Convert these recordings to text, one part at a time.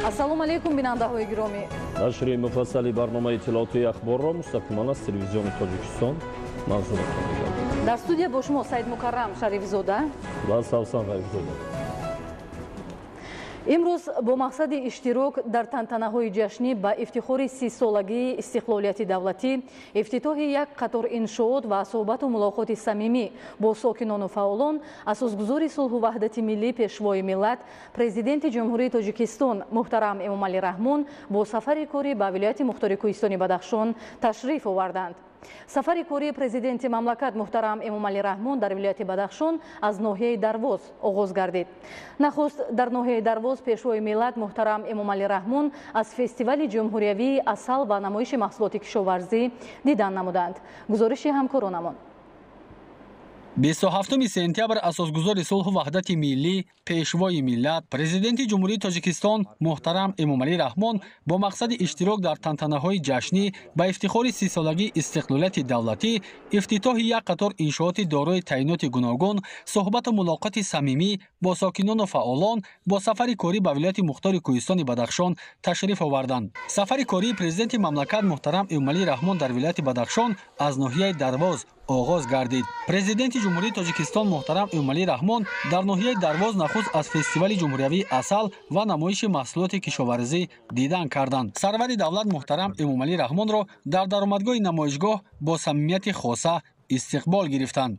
Ассалому алайкум, бинандаҳои гиромӣ. Нашри муфассали барномаи иттилоотии ахборро мустақиман аз телевизиони Тоҷикистон манзуратон мегардад. Дар студия бо шумо Саид Мукаррам Шарифзода ва Савсан Ғайбзода. Имрӯз бо мақсади иштирок дар тантанаҳои ҷашнӣ ба ифтихори 30-солагии истиқлолияти давлатӣ, ифтитоҳи як қатор иншоот ва суҳбату мулоқоти самимӣ бо сокинону фаъолон, асосгузори сулҳу ваҳдати миллӣ, пешвои миллат, президенти Ҷумҳурии Тоҷикистон муҳтарам Эмомалӣ Раҳмон бо сафари корӣ ба вилояти мухтори Кӯҳистони Бадахшон ташриф оварданд. Сафари кории президенти мамлакат муҳтарам Эмомалӣ Раҳмон дар вилояти Бадахшон аз ноҳияи Дарвоз оғоз гардид. Нахуст дар ноҳияи Дарвоз пешвои миллат муҳтарам Эмомалӣ Раҳмон аз фестивали ҷумҳуриявии асал ва намоиши маҳсулоти кишоварзӣ дидан намуданд. Гузориши ҳамкоронамон. 27 сентябр асосгузори сулҳу ваҳдати миллӣ, пешвои миллат, президенти Ҷумҳурии Тоҷикистон муҳтарам Эмомалӣ Раҳмон бо мақсади иштирок дар тантанаҳои ҷашнӣ ба ифтихори 30-солагии истиқлолияти давлатӣ, ифтитоҳи як қатор иншооти дорои таъиноти гуногун, суҳбату мулоқоти самимӣ бо сокинону фаъолон бо сафари корӣ ба вилояти мухтори Кӯҳистони Бадахшон ташриф оварданд. Сафари кории президенти мамлакат муҳтарам Эмомалӣ Раҳмон дар вилояти Бадахшон аз ноҳияи Дарвоз оғоз гардид. Президенти Ҷумҳурии Тоҷикистон муҳтарам Эмомалӣ Раҳмон дар ноҳияи Дарвоз нахуст аз фестивали ҷумҳуриявии асал ва намоиши маҳсулоти кишоварзӣ дидан карданд. Сарвари давлат муҳтарам Эмомалӣ Раҳмонро дар даромадгоҳи намоишгоҳ бо самимияти хоса истиқбол гирифтанд.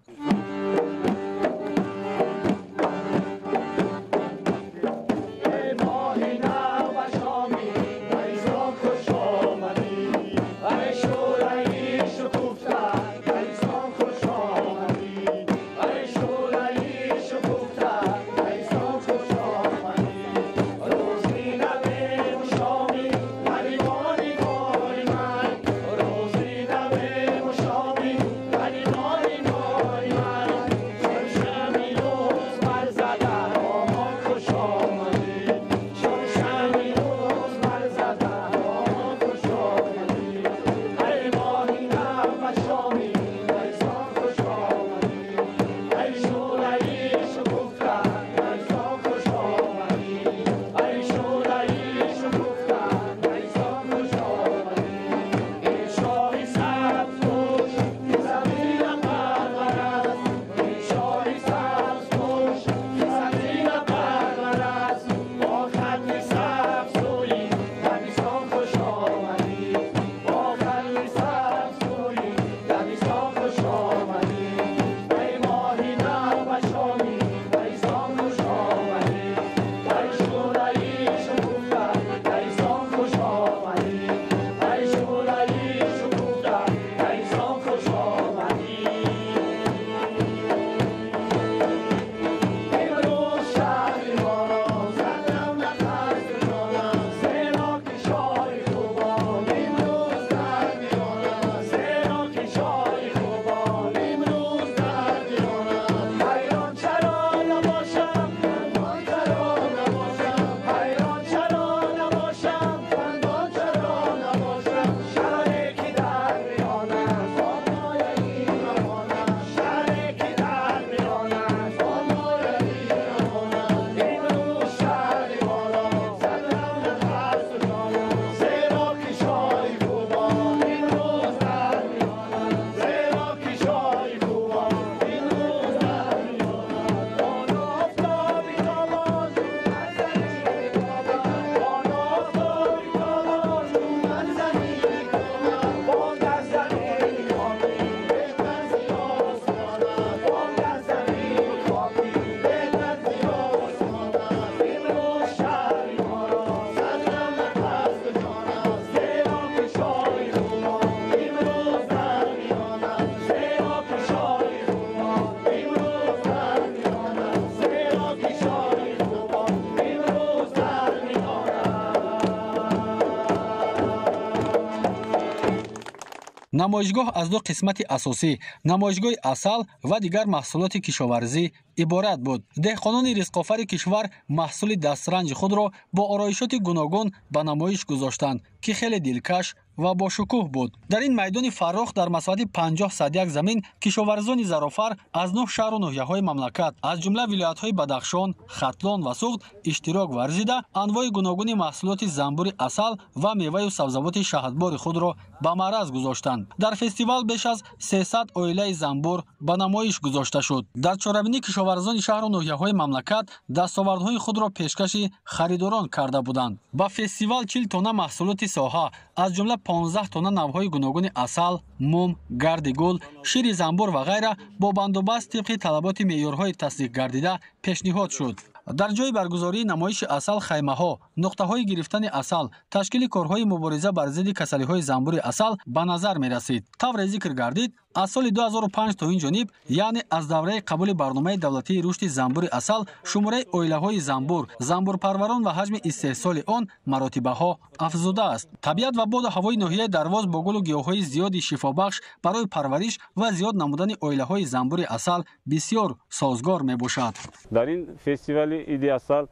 Намоишгоҳ аз ду қисмати асосӣ, намоишгоҳи асал ва дигар маҳсулоти кишоварзӣ иборат буд. Деҳқонони ризқофари кишвар маҳсули дастранҷи худро бо ороишоти гуногун ба намоиш гузоштанд, ки хеле дилкаш ва бошукӯҳ буд. Дар ин майдони фаррох дар масоҳати 50 замин кишоварзони зарофар аз 9 шаҳру ноҳияҳои мамлакат, аз ҷумла вилоятҳои Бадахшон, Хатлон ва Суғд иштирок варзида, анвои гуногуни маҳсулоти занбури асал ва меваю сабзавоти шаҳдбори худро ба маъраз гузоштанд. Дар фестивал беш аз 300 оилаи занбур ба намоиш гузошта шуд. Дар чорабинӣ кишоварзони шаҳру ноҳияҳои мамлакат дастовардҳои худро пешкаши харидорон карда буданд. Ба фестивал 40 тонна маҳсулоти соҳа, аз ҷумла 15 тонна навъҳои гуногуни асал, мум, гарди гул, шири занбур ва ғайра бо бандубаст тибқи талаботи меъёрҳои тасдиқ гардида пешниҳод шуд. Дар ҷои баргузории намоиши асал хаймаҳо, нуқтаҳои гирифтани асал, ташкили корҳои мубориза бар зидди касалиҳои занбури асал ба назар мерасид. Тавре зикр гардид, аз соли 2005 то ин ҷониб, яъне аз давраи қабули барномаи давлатии рушди занбури асал, шумораи оилаҳои занбур, занбурпарварон ва ҳаҷми истеҳсоли он маротибаҳо афзудааст. Табиат ва боду ҳавои ноҳияи Дарвоз бо гулу гиёҳҳои зиёди шифобахш барои парвариш ва зиёд намудани оилаҳои занбури асал бисёр созгор мебошад. Дар ин фестивали иди асал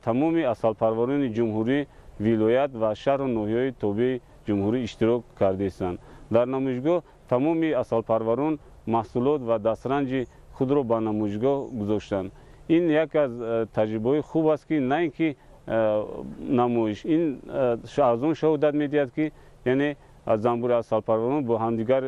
тамоми асалпарварони ҷумҳурӣ, вилоят ва шаҳру ноҳияҳои тобеи ҷумҳурӣ иштирок кардаистанд. Дар намоишгоҳ тамоми асалпарварон маҳсулот ва дастранҷи худро ба намоишгоҳ гузоштанд. Ин як аз таҷрибаҳои хуб аст, ки на ин ки намоиш, ин аз он шаҳодат медиҳад, ки яъне занбури асалпарварон бо ҳамдигар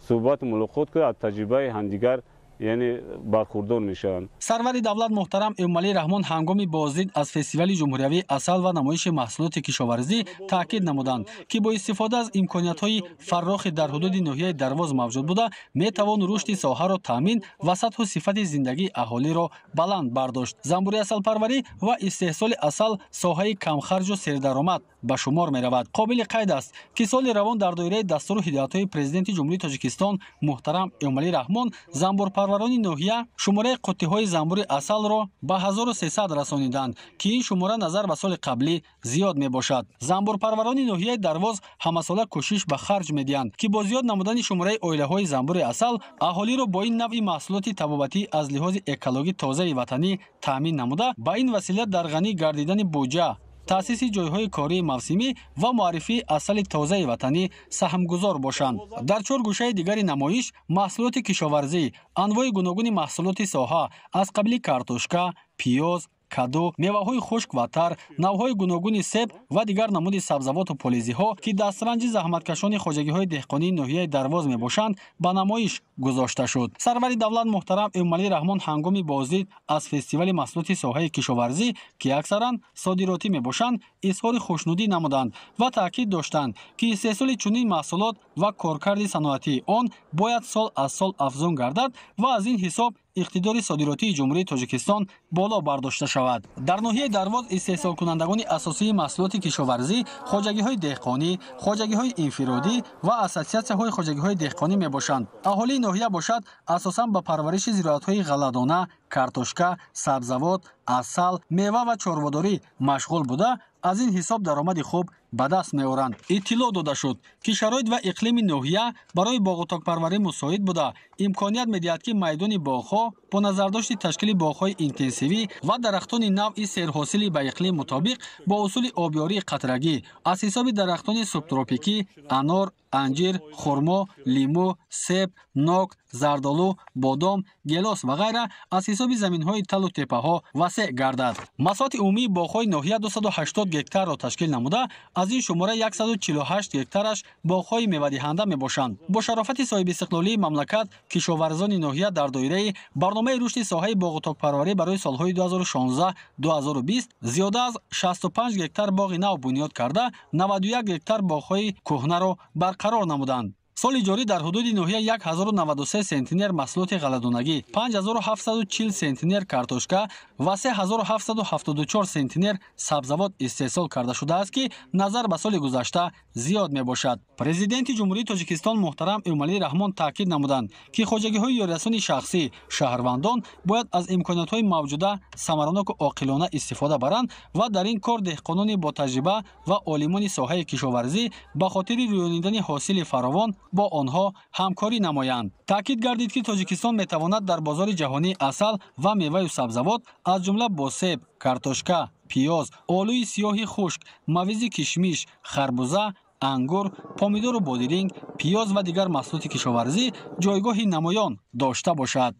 суҳбату мулоқот кунад, аз таҷрибаи ҳамдигар яъне бархурдор мешаванд. Сарвари давлат муҳтарам Эмомалӣ Раҳмон ҳангоми боздид аз фестивали ҷумҳуриявии асал ва намоиши маҳсулоти кишоварзӣ таъкид намуданд, ки бо истифода аз имкониятҳои фаррохи дар ҳудуди ноҳияи Дарвоз мавҷуд буда, метавон рушди соҳаро таъмин ва сатҳу сифати зиндагии аҳолиро баланд бардошт. Занбури асалпарварӣ ва истеҳсоли асал соҳаи камхарҷу сердаромад ба шумор меравад. Қобили қайд аст, ки соли равон дар доираи дастуру ҳидоятҳои Президенти Ҷумҳурии Тоҷикистон муҳтарам Эмомалӣ Раҳмон занбурпарварони ноҳия шумораи қуттиҳои занбури асалро ба 1300 расониданд, ки ин шумора назар ба соли қаблӣ зиёд мебошад. Занбурпарварони ноҳияи Дарвоз ҳамасола кӯшиш ба харҷ медиҳанд, ки бо зиёд намудани шумораи оилаҳои занбури асал аҳолиро бо ин навъи маҳсулоти табобатӣ аз лиҳози экологӣ тозаи ватанӣ таъмин намуда, ба ин васила дар ғанӣ гардидани буҷа, таъсиси ҷойҳои кории мавсимӣ ва муаррифии асали тозаи ватанӣ саҳмгузор бошанд. Дар чор гӯшаи дигари намоиш маҳсулоти кишоварзӣ, анвои гуногуни маҳсулоти соҳа аз қабили картошка, пиёз, каду, меваҳои хушк ва тар, навъҳои гуногуни себ ва дигар намуди сабзавоту полизиҳо, ки дастранҷи заҳматкашони хоҷагиҳои деҳқонии ноҳияи Дарвоз мебошанд, ба намоиш гузошта шуд. Сарвари давлат муҳтарам Эмомалӣ Раҳмон ҳангоми боздид аз фестивали маҳсулоти соҳаи кишоварзӣ, ки аксаран содиротӣ мебошанд, изҳори хушнудӣ намуданд ва таъкид доштанд, ки истеҳсоли чунин маҳсулот ва коркарди саноатии он бояд сол аз сол афзун гардад ва аз ин ҳисоб иқтидори содиротии Ҷумҳурии Тоҷикистон боло бардошта шавад. Дар ноҳияи Дарвоз истеҳсолкунандагони асосии маҳсулоти кишоварзӣ хоҷагиҳои деҳқонӣ, хоҷагиҳои инфиродӣ ва ассотсиатсияҳои хоҷагиҳои деҳқонӣ мебошанд. Аҳолии ноҳия бошад асосан ба парвариши зироатҳои ғалладона, картошка, сабзавот, асал, мева ва чорводорӣ машғул буда, аз ин ҳисоб даромади хуб ба даст меоранд. Иттилоъ дода шуд, ки шароит ва иқлими ноҳия барои боғутокпарварӣ мусоид буда, имконият медиҳад, ки майдони боғҳо бо назардошти ташкили боғҳои интенсивӣ ва дарахтони навъи серҳосили ба иқлим мутобиқ бо усули обёрии қатрагӣ аз ҳисоби дарахтони субтропикӣ анор, анҷир, хурмо, лимӯ, себ, нок, зардолу, бодом, гелос ва ғайра аз ҳисоби заминҳои талу теппаҳо васеъ гардад. Масоҳати умумии боғҳои ноҳия 280 гектарро ташкил намуда, аз ин шумора 148 гектараш боғҳои мевадиҳанда мебошанд. Бо шарофати соҳибистиқлолии мамлакат кишоварзони ноҳия дар доираи барномаи рушди соҳаи боғутокпарварӣ барои солҳои 2016-2020 зиёда аз 65 гектар боғи нав бунёд карда, 91 гектар боғҳои кӯҳнаро барқарор намуданд. Соли ҷорӣ дар ҳудуди ноҳия 1093 сентнер маҳсулоти ғалладонагӣ, 5740 сентнер картошка ва 3774 сентнер сабзавот истеҳсол карда шудааст, ки назар ба соли гузашта зиёд мебошад. Президенти Ҷумҳурии Тоҷикистон муҳтарам Эмомалӣ Раҳмон таъкид намуданд, ки хоҷагиҳои ёрирасони шахсӣ, шаҳрвандон бояд аз имкониятҳои мавҷуда самараноку оқилона истифода баранд ва дар ин кор деҳқонони ботаҷриба ва олимони соҳаи кишоварзӣ ба хотири рӯёнидани ҳосили фаровон бо онҳо ҳамкорӣ намоянд. Таъкид гардид, ки Тоҷикистон метавонад дар бозори ҷаҳонии асал ва меваю сабзавот, аз ҷумла бо себ, картошка, пиёз, олӯи сиёҳи хушк, мавизи кишмиш, харбуза, ангур, помидору бодиринг, пиёз ва дигар маҳсулоти кишоварзӣ ҷойгоҳи намоён дошта бошад.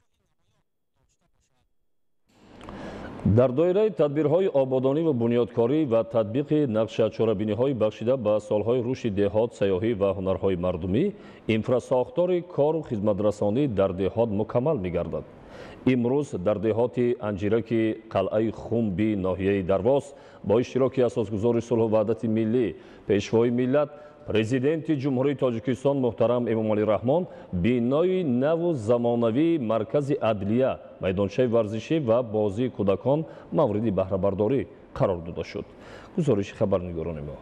Дар доираи тадбирҳои ободонӣ ва бунёдкорӣ ва татбиқи нақша чорабиниҳои бахшида ба солҳои рушди деҳот, сайёҳӣ ва ҳунарҳои мардумӣ, инфрасохтори кору хизматрасонӣ дар деҳот мукаммал мегардад. Имрӯз дар деҳоти Анҷираки қалъаи Хумби ноҳияи Дарвоз бо иштироки асосгузори сулҳу ваҳдати миллӣ, пешвои миллат, президенти Ҷумҳурии Тоҷикистон муҳтарам Эмомалӣ Раҳмон бинои наву замонавии маркази адлия, майдончаи варзишӣ ва бозии кӯдакон мавриди баҳрабардорӣ қарор дода шуд. Гузориши хабарнигорони мо.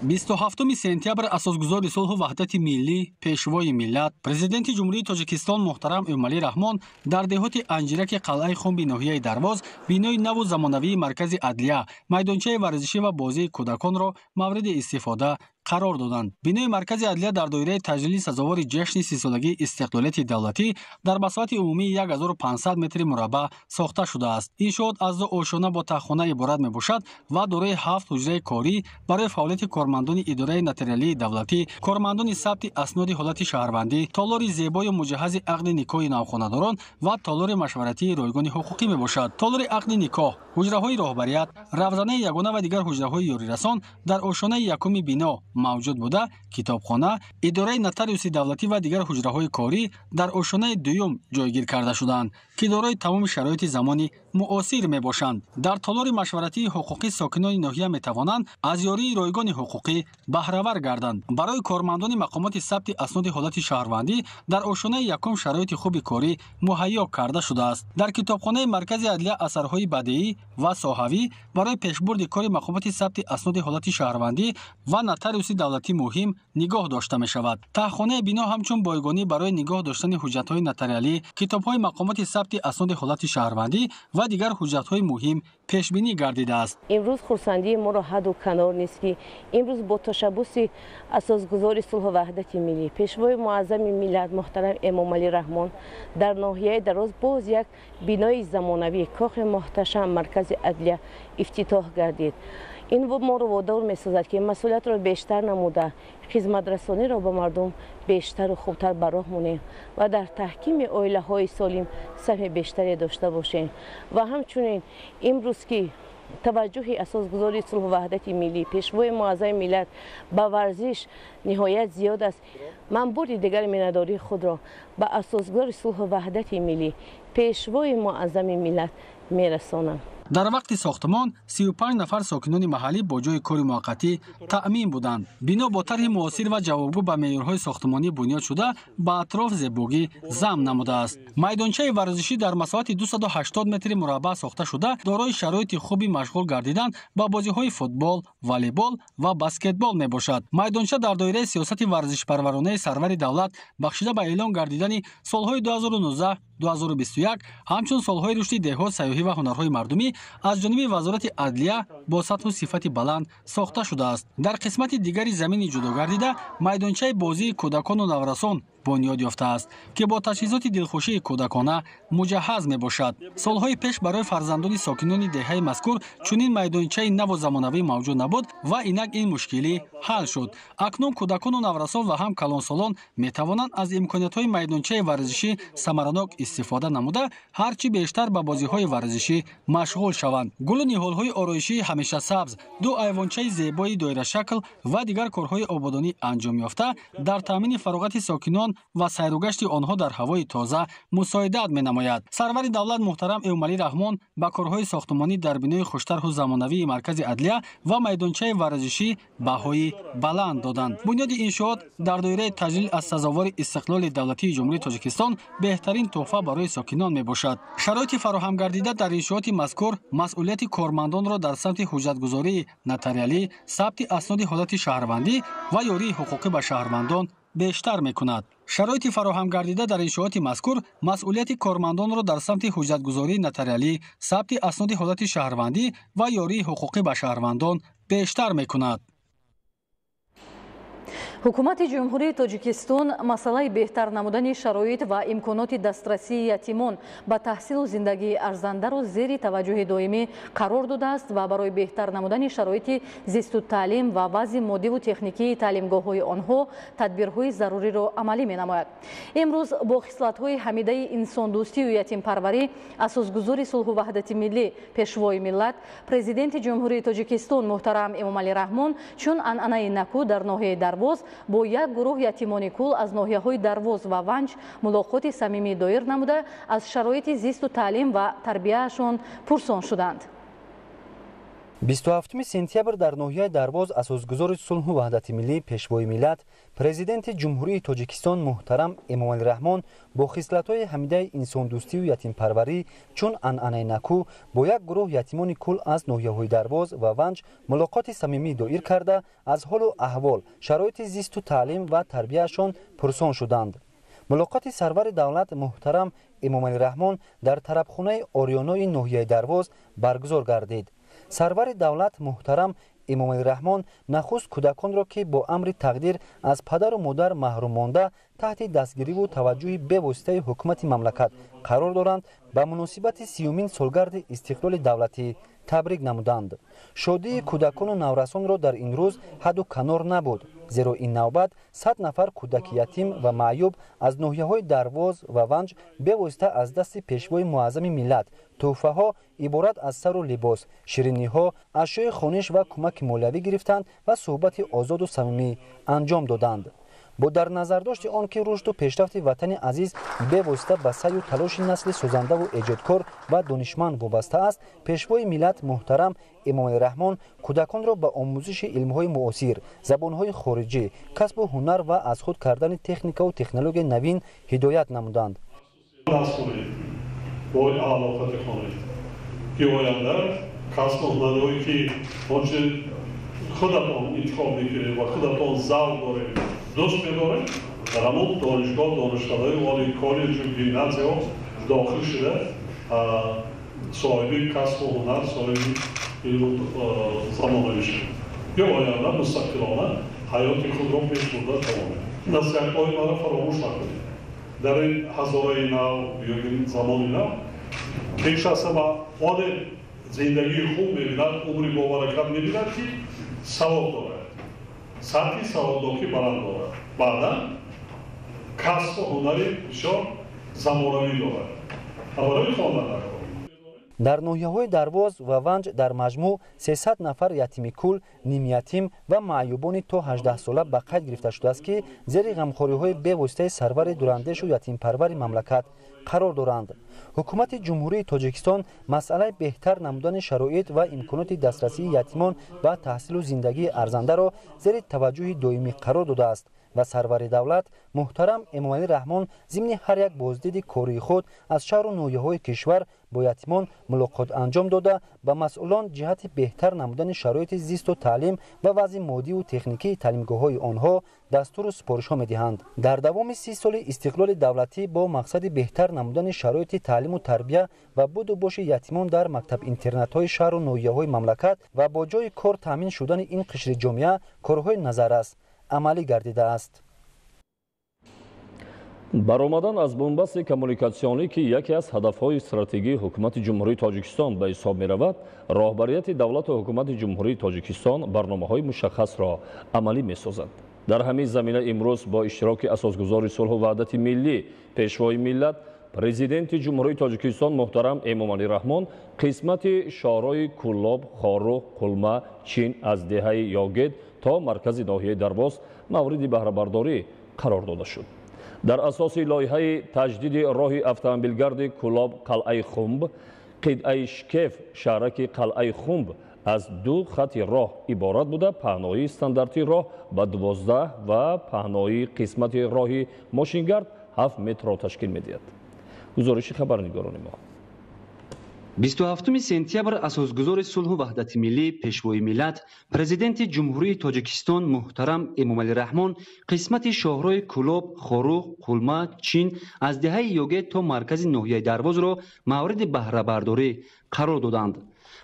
27 сентябр асосгузори сулҳу ваҳдати миллӣ, пешвои миллат, президенти Ҷумҳурии Тоҷикистон муҳтарам Эмомалӣ Раҳмон дар деҳоти Анҷираки қалъаи Хумби ноҳияи Дарвоз бинои наву замонавии маркази адлия, майдончаи варзишӣ ва бозии кӯдаконро мавриди истифода қарор доданд. Бинои маркази адлия дар доираи таҷлили сазовори ҷашни 30-солагии истиқлолияти давлатӣ дар масоҳати умумии 1500 метри мураббаъ сохта шудааст. Иншоот аз ду ошёна бо таххона иборат мебошад ва дорои 7 ҳуҷраи корӣ барои фаъолияти кормандони идораи нотариалии давлатӣ, кормандони сабти асноди ҳолати шаҳрвандӣ, толори зебою муҷаҳҳази ақди никоҳи навхонадорон ва толори машваратии ройгони ҳуқуқӣ мебошад. Толори ақди никоҳ, ҳуҷраҳои роҳбарият, равзанаи ягона ва дигар ҳуҷраҳои ёрирасон дар ошёнаи якуми бино мавҷуд буда, китобхона, идораи нотариуси давлатӣ ва дигар ҳуҷраҳои корӣ дар ошёнаи дуюм ҷойгир карда шудаанд, ки дорои тамоми шароити замони муосир мебошанд. Дар толори машваратии ҳуқуқӣ сокинони ноҳия метавонанд аз ёрии ройгони ҳуқуқӣ баҳравар гарданд. Барои кормандони мақомоти сабти асноди ҳолати шаҳрвандӣ дар ошёнаи якум шароити хуби корӣ муҳайё карда шудааст. Дар китобхонаи маркази адлия асарҳои бадеӣ ва соҳавӣ барои пешбурди кори мақомоти сабти асноди ҳолати шаҳрвандӣ ва нотариуси давлатӣ муҳим нигоҳ дошта мешавад. Таҳхонаи бино ҳамчун бойгонӣ барои нигоҳ доштани ҳуҷҷатҳои нотариалӣ, китобҳои мақомоти сабти асноди ҳолати шаҳрвандӣ ва дигар ҳуҷҷатҳои муҳим пешбинӣ гардидааст. Имрӯз хурсандии моро ҳадду канор нест, ки имрӯз бо ташаббуси асосгузори сулҳу ваҳдати миллӣ, пешвои муаззами миллат муҳтарам Эмомалӣ Раҳмон дар ноҳияи Дарвоз боз як бинои замонавӣ, кохи муҳташам маркази адлия ифтитоҳ гардид. Ин моро водор месозад, ки масъулиятро бештар намуда, хизматрасониро ба мардум бештару хубтар ба роҳ монем ва дар таҳкими оилаҳои солим саҳми бештаре дошта бошем. Ва ҳамчунин имрӯз ки таваҷҷӯҳи асосгузори сулҳу ваҳдати миллӣ, пешвои муаззами миллат ба варзиш ниҳоят зиёд аст, ман бори дигар миннатдории худро ба асосгузори сулҳу ваҳдати миллӣ, пешвои муаззами миллат мерасонам. Дар вақти сохтмон 35 нафар сокинони маҳаллӣ бо ҷойи кори муваққатӣ таъмин буданд. Бино бо тарҳи муосир ва ҷавобгӯ ба меъёрҳои сохтмонӣ бунёд шуда, ба атроф зебогӣ зам намудааст. Майдончаи варзишӣ дар масоҳати 280 метри мураббаъ сохта шуда, дорои шароити хуби машғул гардидан ба бозиҳои футбол, волейбол ва баскетбол мебошад. Майдонча дар доираи сиёсати варзишпарваронаи сарвари давлат бахшида ба эълон гардидани солҳои 2019-2021 ҳамчун солҳои рушди деҳот, сайёҳӣ ва ҳунарҳои мардумӣ аз ҷониби Вазорати адлия бо сатҳу сифати баланд сохта шудааст. Дар қисмати дигари замини ҷудо гардида майдончаи бозии кӯдакону наврасон бунёд ёфтааст, ки бо таҷҳизоти дилхушии кӯдакона муҷаҳҳаз мебошад. Солҳои пеш барои фарзандони сокинони деҳаи мазкур чунин майдончаи наву замонавӣ мавҷуд набуд ва инак ин мушкилӣ ҳал шуд. Акнун кӯдакону наврасон ва ҳам калонсолон метавонанд аз имкониятҳои майдончаи варзишӣ самаранок истифода намуда, ҳарчи бештар ба бозиҳои варзишӣ машғул шаванд. Гулу ниҳолҳои ороишии ҳамешасабз, ду айвончаи зебои доирашакл ва дигар корҳои ободонӣ анҷом ёфта дар таъмини фароғати сокинон ва сайругашти онҳо дар ҳавои тоза мусоидат менамояд. Сарвари давлат муҳтарам Эмомалӣ Раҳмон ба корҳои сохтмонӣ дар бинои хуштарҳу замонавии маркази адлия ва майдончаи варзишӣ баҳои баланд доданд. Бунёди иншоот дар доираи таҷлил аз сазовори истиқлоли давлатии Ҷумҳурии Тоҷикистон беҳтарин тӯҳфа барои сокинон мебошад. Шароити фароҳам гардида дар иншооти мазкур масъулияти кормандонро дар самти ҳуҷҷатгузории нотариалӣ, сабти асноди ҳолати шаҳрвандӣ ва ёрии ҳуқуқӣ ба шаҳрвандон бештар мекунад. Шароити фароҳам гардида дар иншооти мазкур масъулияти кормандонро дар самти ҳуҷҷатгузории нотариалӣ, сабти асноди ҳолати шаҳрвандӣ ва ёрии ҳуқуқӣ ба шаҳрвандон бештар мекунад. Ҳукумати Ҷумҳурии Тоҷикистон масъалаи беҳтар намудани шароит ва имконоти дастрасии ятимон ба таҳсилу зиндагии арзандаро зери таваҷҷӯҳи доимӣ қарор додааст ва барои беҳтар намудани шароити зисту таълим ва вазъи моддиву техникии таълимгоҳҳои онҳо тадбирҳои заруриро амалӣ менамояд. Имрӯз бо хислатҳои ҳамидаи инсондӯстию ятимпарварӣ асосгузори сулҳу ваҳдати миллӣ, Пешвои миллат, Президенти Ҷумҳурии Тоҷикистон муҳтарам Эмомалӣ Раҳмон чун анъанаи наку дар ноҳияи Дарвоз бо як гурӯҳ ятимони кул аз ноҳияҳои Дарвоз ва Ванҷ мулоқоти самимӣ доир намуда, аз шароити зисту таълим ва тарбияашон пурсон шуданд. 27 сентябр дар ноҳияи Дарвоз асосгузори сулҳу ваҳдати миллӣ, Пешвои миллат, Президенти Ҷумҳурии Тоҷикистон муҳтарам Эмомалӣ Раҳмон бо хислатҳои ҳамидаи инсондӯстию ятимпарварӣ чун анъанаи наку бо як гурӯҳ ятимони кул аз ноҳияҳои Дарвоз ва Ванҷ мулоқоти самимӣ доир карда, аз ҳолу аҳвол, шароити зисту таълим ва тарбияашон пурсон шуданд. Мулоқоти сарвари давлат муҳтарам Эмомалӣ Раҳмон дар тарабхонаи Орёнои ноҳияи Дарвоз баргузор гардид. Сарвари давлат муҳтарам Эмомалӣ Раҳмон нахуст кӯдаконро, ки бо амри тақдир аз падару модар маҳрум монда, таҳти дастгириву таваҷҷӯҳи бевоситаи ҳукумати мамлакат қарор доранд, ба муносибати 30-умин солгарди истиқлоли давлатӣ табрик намуданд. Шодии кӯдакону наврасонро дар ин рӯз ҳадду канор набуд, зеро ин навбат 100 нафар кӯдаки ятим ва маъюб аз ноҳияҳои Дарвоз ва Ванҷ бевосита аз дасти Пешвои муаззами миллат тӯҳфаҳо иборат аз сару либос, шириниҳо, ашёи хониш ва кӯмаки молиявӣ гирифтанд ва суҳбати озоду самимӣ анҷом доданд. Бо дар назардошти он ки рушду пешрафти ватани азиз бевосита ба саъю талоши насли созандаву эҷодкор ва донишманд вобаста аст, Пешвои миллат муҳтарам Эмомалӣ Раҳмон кӯдаконро ба омӯзиши илмҳои муосир, забонҳои хориҷӣ, касбу ҳунар ва аз худ кардани техникаву технологияи навин ҳидоят намуданд. Касбу ҳунарҳое ки онче худатон интихоб мекунед ва худатон завқ доред, дӯст медоред, дар ҳамон донишгоҳ, донишкадаҳои олии, коллеҷу гимназияҳо дохил шуда, соҳиби касбу ҳунар, соҳиби илму замонавӣ шавед ё оянда мустақилона ҳаёти худро пеш бурда тавонед. Насиҳатҳои маро фаромӯш накунед. Дар ин ҳазораи нав ё ин замони нав пеш аз ҳама оне зиндагии хуб мебинад, умри бобаракат мебинад, ки савод дорад, сатҳи саводнокӣ баланд дорад, баъдан касбу ҳунари бисёр замонавӣ дорад ва барои хондан накор. Дар ноҳияҳои Дарвоз ва Ванҷ дар маҷмӯъ 300 нафар ятими кул, нимятим ва маъюбони то 18 сола ба қайд гирифта шудааст, ки зери ғамхориҳои бевоситаи сарвари дурандешу ятимпарвари мамлакат қарор доранд. Ҳукумати Ҷумҳурии Тоҷикистон масъалаи беҳтар намудани шароит ва имконоти дастрасии ятимон ба таҳсилу зиндагии арзандаро зери таваҷҷӯҳи доимӣ қарор додааст ва сарвари давлат муҳтарам Эмомалӣ Раҳмон зимни ҳар як боздиди кории худ аз шаҳру ноҳияҳои кишвар бо ятимон мулоқот анҷом дода, ба масъулон ҷиҳати беҳтар намудани шароити зисту таълим ва вазъи моддиву техникии таълимгоҳҳои онҳо дастуру супоришҳо медиҳанд. Дар давоми 30 соли истиқлоли давлатӣ бо мақсади беҳтар намудани шароити таълиму тарбия ва буду боши ятимон дар мактаб-интернатҳои шаҳру ноҳияҳои мамлакат ва бо ҷойи кор таъмин шудани ин қишри ҷомеа корҳои назаррас амалӣ гардидааст. Баромадан аз бунбасти коммуникатсионӣ, ки яке аз ҳадафҳои стратегии ҳукумати Ҷумҳурии Тоҷикистон ба ҳисоб меравад, роҳбарияти давлату ҳукумати Ҷумҳурии Тоҷикистон барномаҳои мушаххасро амалӣ месозад. Дар ҳамин замина имрӯз бо иштироки асосгузори сулҳу ваҳдати миллӣ, Пешвои миллат, Президенти Ҷумҳурии Тоҷикистон муҳтарам Эмомалӣ Раҳмон қисмати шоҳрои Кӯлоб, Хоруғ, Қулма, Чин аз деҳаи Ёгед то маркази ноҳияи Дарвоз мавриди баҳрабардорӣ қарор дода шуд. Дар асоси лоиҳаи таҷдиди роҳи автомобилгарди Кӯлоб Қалъаи Хумб, қитъаи Шкеф шаҳраки Қалъаи Хумб аз 2 хати роҳ иборат буда, паҳноии стандартии роҳ ба 12 ва паҳноии қисмати роҳи мошингард 7 метрро ташкил медиҳад. Гузориши хабарнигорони мо. 27 сентябр асосгузори сулҳу ваҳдати миллӣ, Пешвои миллат, Президенти Ҷумҳурии Тоҷикистон муҳтарам Эмомалӣ Раҳмон қисмати шоҳрои Кӯлоб, Хоруғ, Қулма, Чин аз деҳаи Ёгед то маркази ноҳияи Дарвозро мавриди баҳрабардорӣ қарор доданд.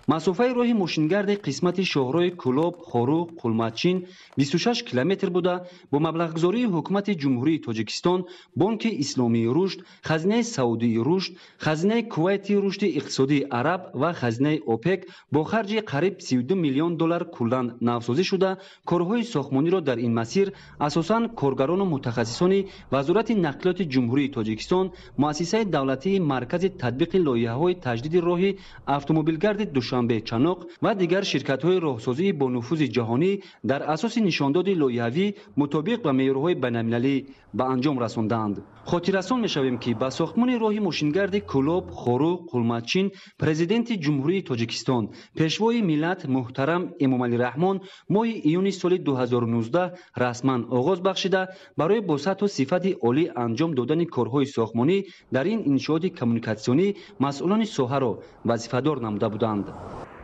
Масофаи роҳи мошингарди қисмати шоҳроҳи Кӯлоб, Хоруғ, Қулматчин 26 километр буда, бо маблағгузории Ҳукумати Ҷумҳурии Тоҷикистон, Бонки Исломии Рушд, Хазинаи Саудии Рушд, Хазинаи Кувайти Рушди Иқтисодии Араб ва Хазинаи ОПЕК бо харҷи қариб 32 миллион доллар куллан навсозӣ шуда, корҳои сохтмониро дар ин масир асосан коргарону мутахассисони Вазорати нақлиёти Ҷумҳурии Тоҷикистон, Муассисаи давлатии Маркази татбиқи лоиҳаҳои таҷдиди роҳи автомобилгарди Душанбе Чаноқ ва дигар ширкатҳои роҳсозии бо нуфузи ҷаҳонӣ дар асоси нишондоди лоиҳавӣ мутобиқ ба меъёрҳои байналмилалӣ ба анҷом расондаанд. Хотиррасон мешавем, ки ба сохтмони роҳи мошингарди Кӯлоб, Хоруғ, Қулматчин Президенти Ҷумҳурии Тоҷикистон, Пешвои миллат муҳтарам Эмомалӣ Раҳмон моҳи июни соли 2019 расман оғоз бахшида, барои бо сатҳу сифати олӣ анҷом додани корҳои сохтмонӣ дар ин иншооти коммуникатсионӣ масъулони соҳаро вазифадор намуда буданд.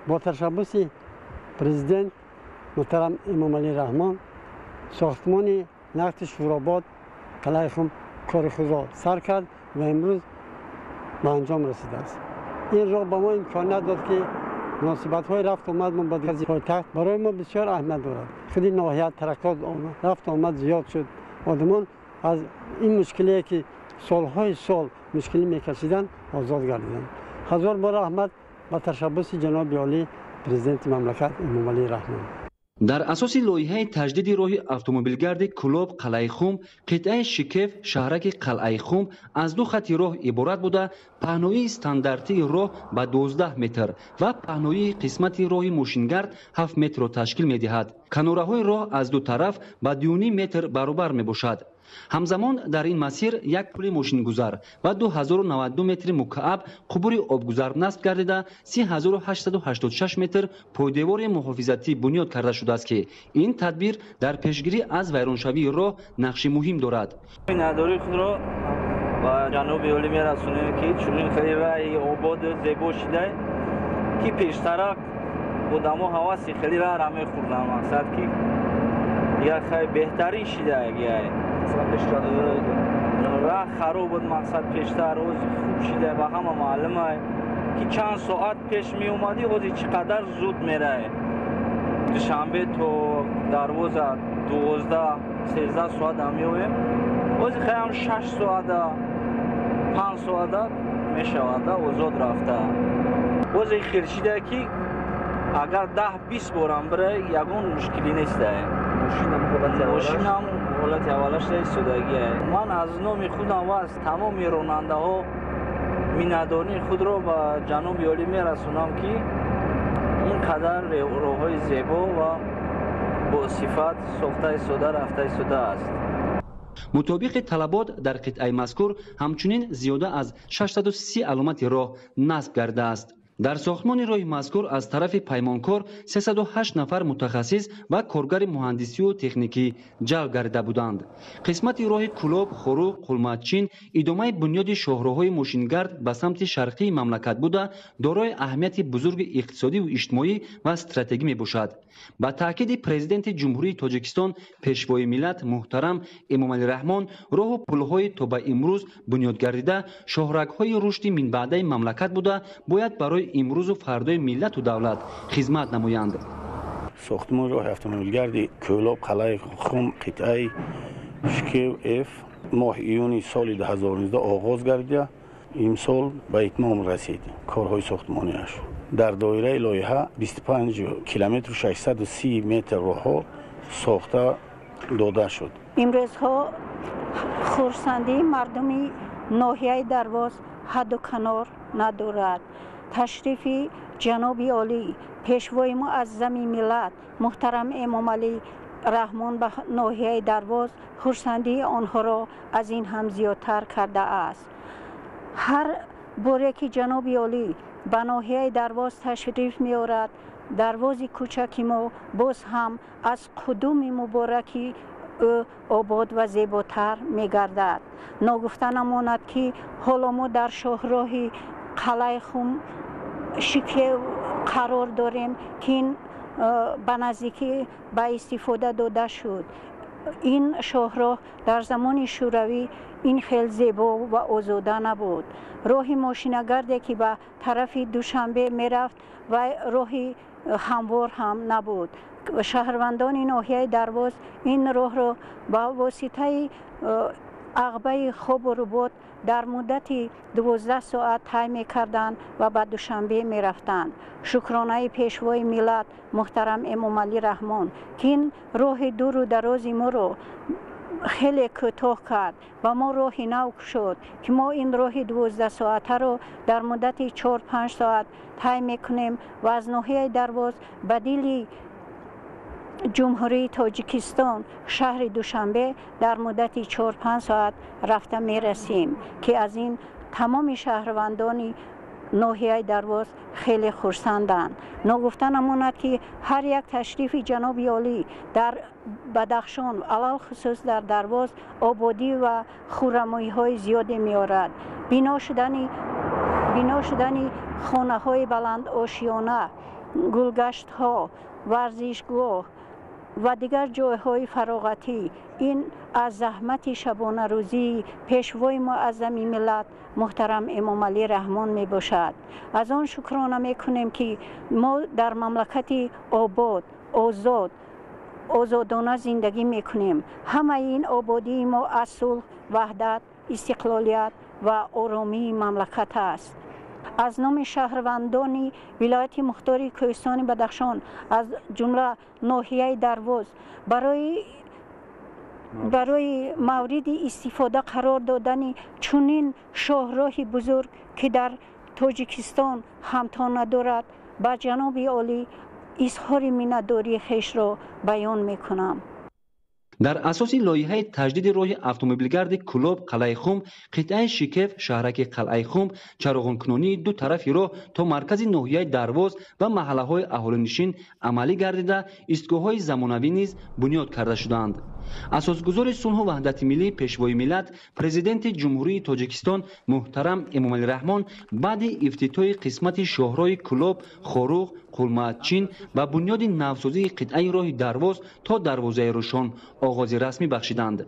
Бо ташаббуси президент муҳтарам Эмомалӣ Раҳмон сохтмони нақди Шӯробод Қалъаи Хум кори худро сар кард ва имрӯз ба анҷом расидааст. Ин роҳ ба мо имконият дод, ки муносибатҳои рафту омадмон ба пойтахт барои мо бисёр аҳамият дорад. Худи ноҳия тараққиёт омад, рафту омад зиёд шуд. Одамон аз ин мушкилие, ки солҳои сол мушкилӣ мекашиданд, озод гардиданд. Ҳазор бор раҳмат ба ташаббуси ҷаноби олӣ, президенти мамлакат Эмомалӣ Раҳмон. Дар асоси лоиҳаи таҷдиди роҳи автомобилгарди Кӯлоб Қалъаи Хум, қитъаи Шикеф шаҳраки Қалъаи Хум аз ду хати роҳ иборат буда, паҳноии стандартии роҳ ба 12 метр ва паҳноии қисмати роҳи мошингард 7 метрро ташкил медиҳад. Канораҳои роҳ аз ду тараф ба 2,5 метр баробар мебошад. Ҳамзамон дар ин масир як пули мошингузар ва 2092 метри мукааб қубури обгузар насб гардида, 3886 метр пойдевори муҳофизатӣ бунёд карда шудааст, ки ин тадбир дар пешгирӣ аз вайроншавии роҳ нақши муҳим дорад. Миннатдории худро ба ҷаноби олӣ мерасонем, ки чунин хеле раҳи ободу зебо шуда, ки пештара одамо ҳаваси хеле раҳра мехӯрданд, мақсад ки як хай беҳтарин шида, раҳ хароб буд, мақсад пештар ози хуб шида. Ба ҳама маълума, ки чанд соат пеш меомадӣ, ози чӣ қадар зуд мерае. Душанбе то Дарвоза 12-13 соата меоем, ози хаям 6 соата, 5 соата мешавада озод рафта. Ози хел шида, ки агар 10-20 борам бира, ягон мушкилӣ нестае. Мошинам ҳолати аввалаш истодагие. Ман аз номи худам ва аз тамоми ронандаҳо миннатдории худро ба ҷаноби олӣ мерасонам, ки ин қадар роҳҳои зебо ва босифат сохта истода рафта истодааст. Мутобиқи талабот дар қитъаи мазкур ҳамчунин зиёда аз 630 аломати роҳ насб гардааст. Дар сохтмони роҳи мазкур аз тарафи паймонкор 308 нафар мутахассис ва коргари муҳандисию техникӣ ҷалб гардида буданд. Қисмати роҳи Кӯлоб, Хоруғ, Қулматчин идомаи бунёди шоҳроҳҳои мошингард ба самти шарқии мамлакат буда, дорои аҳамияти бузурги иқтисодиву иҷтимоӣ ва стратегӣ мебошад. Ба таъкиди Президенти Ҷумҳурии Тоҷикистон, Пешвои миллат муҳтарам Эмомалӣ Раҳмон, роҳу пулҳои то ба имрӯз бунёд гардида шоҳрагҳои рушди минбаъдаи мамлакат буда, бояд барои имрӯзу фардои миллату давлат хизмат намоянд. Сохтмони роҳи автомобилгарди Кӯлоб Қалъаи Хум, қитъаи Шикев Ф моҳи июни соли 2019 оғоз гардида, имсол ба итмом расид корҳои сохтмониаш. Дар доираи лоиҳа 25 километру 630 метр роҳҳо сохта дода шуд. Имрӯзҳо хурсандии мардуми ноҳияи Дарвоз ҳадду канор надорад. Ташрифи ҷаноби олӣ, Пешвои муаззами миллат муҳтарам Эмомалӣ Раҳмон ба ноҳияи Дарвоз хурсандии онҳоро аз ин ҳам зиёдтар кардааст. Ҳар боре ки ҷаноби олӣ ба ноҳияи Дарвоз ташриф меорад, Дарвози кӯчаки мо боз ҳам аз қудуми мубораки ӯ обод ва зеботар мегардад. Ногуфта намонад, ки ҳоло мо дар шоҳроҳи Қалъаи Хум Шикев қарор дорем, ки ин ба наздикӣ ба истифода дода шуд. Ин шоҳроҳ дар замони Шӯравӣ ин хел зебо ва озода набуд. Роҳи мошинагарде, ки ба тарафи Душанбе мерафт, ва роҳи ҳамвор ҳам набуд. Шаҳрвандони ноҳияи Дарвоз ин роҳро ба воситаи ағбаи хобу рубот дар муддати 12 соат тай мекарданд ва ба Душанбе мерафтанд. Шукронаи Пешвои миллат муҳтарам Эмомалӣ Раҳмон, ки ин роҳи дуру дарози моро хеле кӯтоҳ кард ва мо роҳи нав шуд, ки мо ин роҳи 12-соатаро дар муддати 4-5 соат тай мекунем ва аз ноҳияи Дарвоз ба дили Ҷумҳурии Тоҷикистон, шаҳри Душанбе, дар муддати 4-5 соат рафта мерасем, ки аз ин тамоми шаҳрвандони ноҳияи Дарвоз хеле хурсанданд. Ногуфта намонад, ки ҳар як ташрифи ҷаноби олӣ дар Бадахшон, алалхусус дар Дарвоз, ободӣ ва хуррамоиҳои зиёде меорад. Бино шудани хонаҳои баландошёна, гулгаштҳо, варзишгоҳ ва дигар ҷойҳои фароғатӣ ин аз заҳмати шабонарӯзии Пешвои муаззами миллат муҳтарам Эмомалӣ Раҳмон мебошад. Аз он шукрона мекунем, ки мо дар мамлакати обод, озод, озодона зиндагӣ мекунем. Ҳамаи ин ободии мо аз сулҳ, ваҳдат, истиқлолият ва оромии мамлакат аст. Аз номи шаҳрвандони вилояти мухтори Кӯҳистони Бадахшон, аз ҷумла ноҳияи Дарвоз, барои мавриди истифода қарор додани чунин шоҳроҳи бузург, ки дар Тоҷикистон ҳамто надорад, ба ҷаноби олӣ изҳори миннатдории хешро баён мекунам. Дар асоси лоиҳаи таҷдиди роҳи автомобилгарди Кӯлоб Қалъаи Хум, қитъаи Шикев, шаҳраки Қалъаи Хум, чароғонкунонии ду тарафи роҳ то маркази ноҳияи Дарвоз ва маҳаллаҳои аҳолинишин амалӣ гардида, истгоҳҳои замонавӣ низ бунёд карда шуданд. Асосгузори сулҳу ваҳдати миллӣ, Пешвои миллат, Президенти Ҷумҳурии Тоҷикистон муҳтарам Эмомалӣ Раҳмон баъди ифтитоҳи қисмати шоҳроҳи Кӯлоб, Хоруғ, Қулмачин ба бунёди навсозии қитъаи роҳи Дарвоз то дарвозаи Рӯшон оғози расмӣ бахшиданд.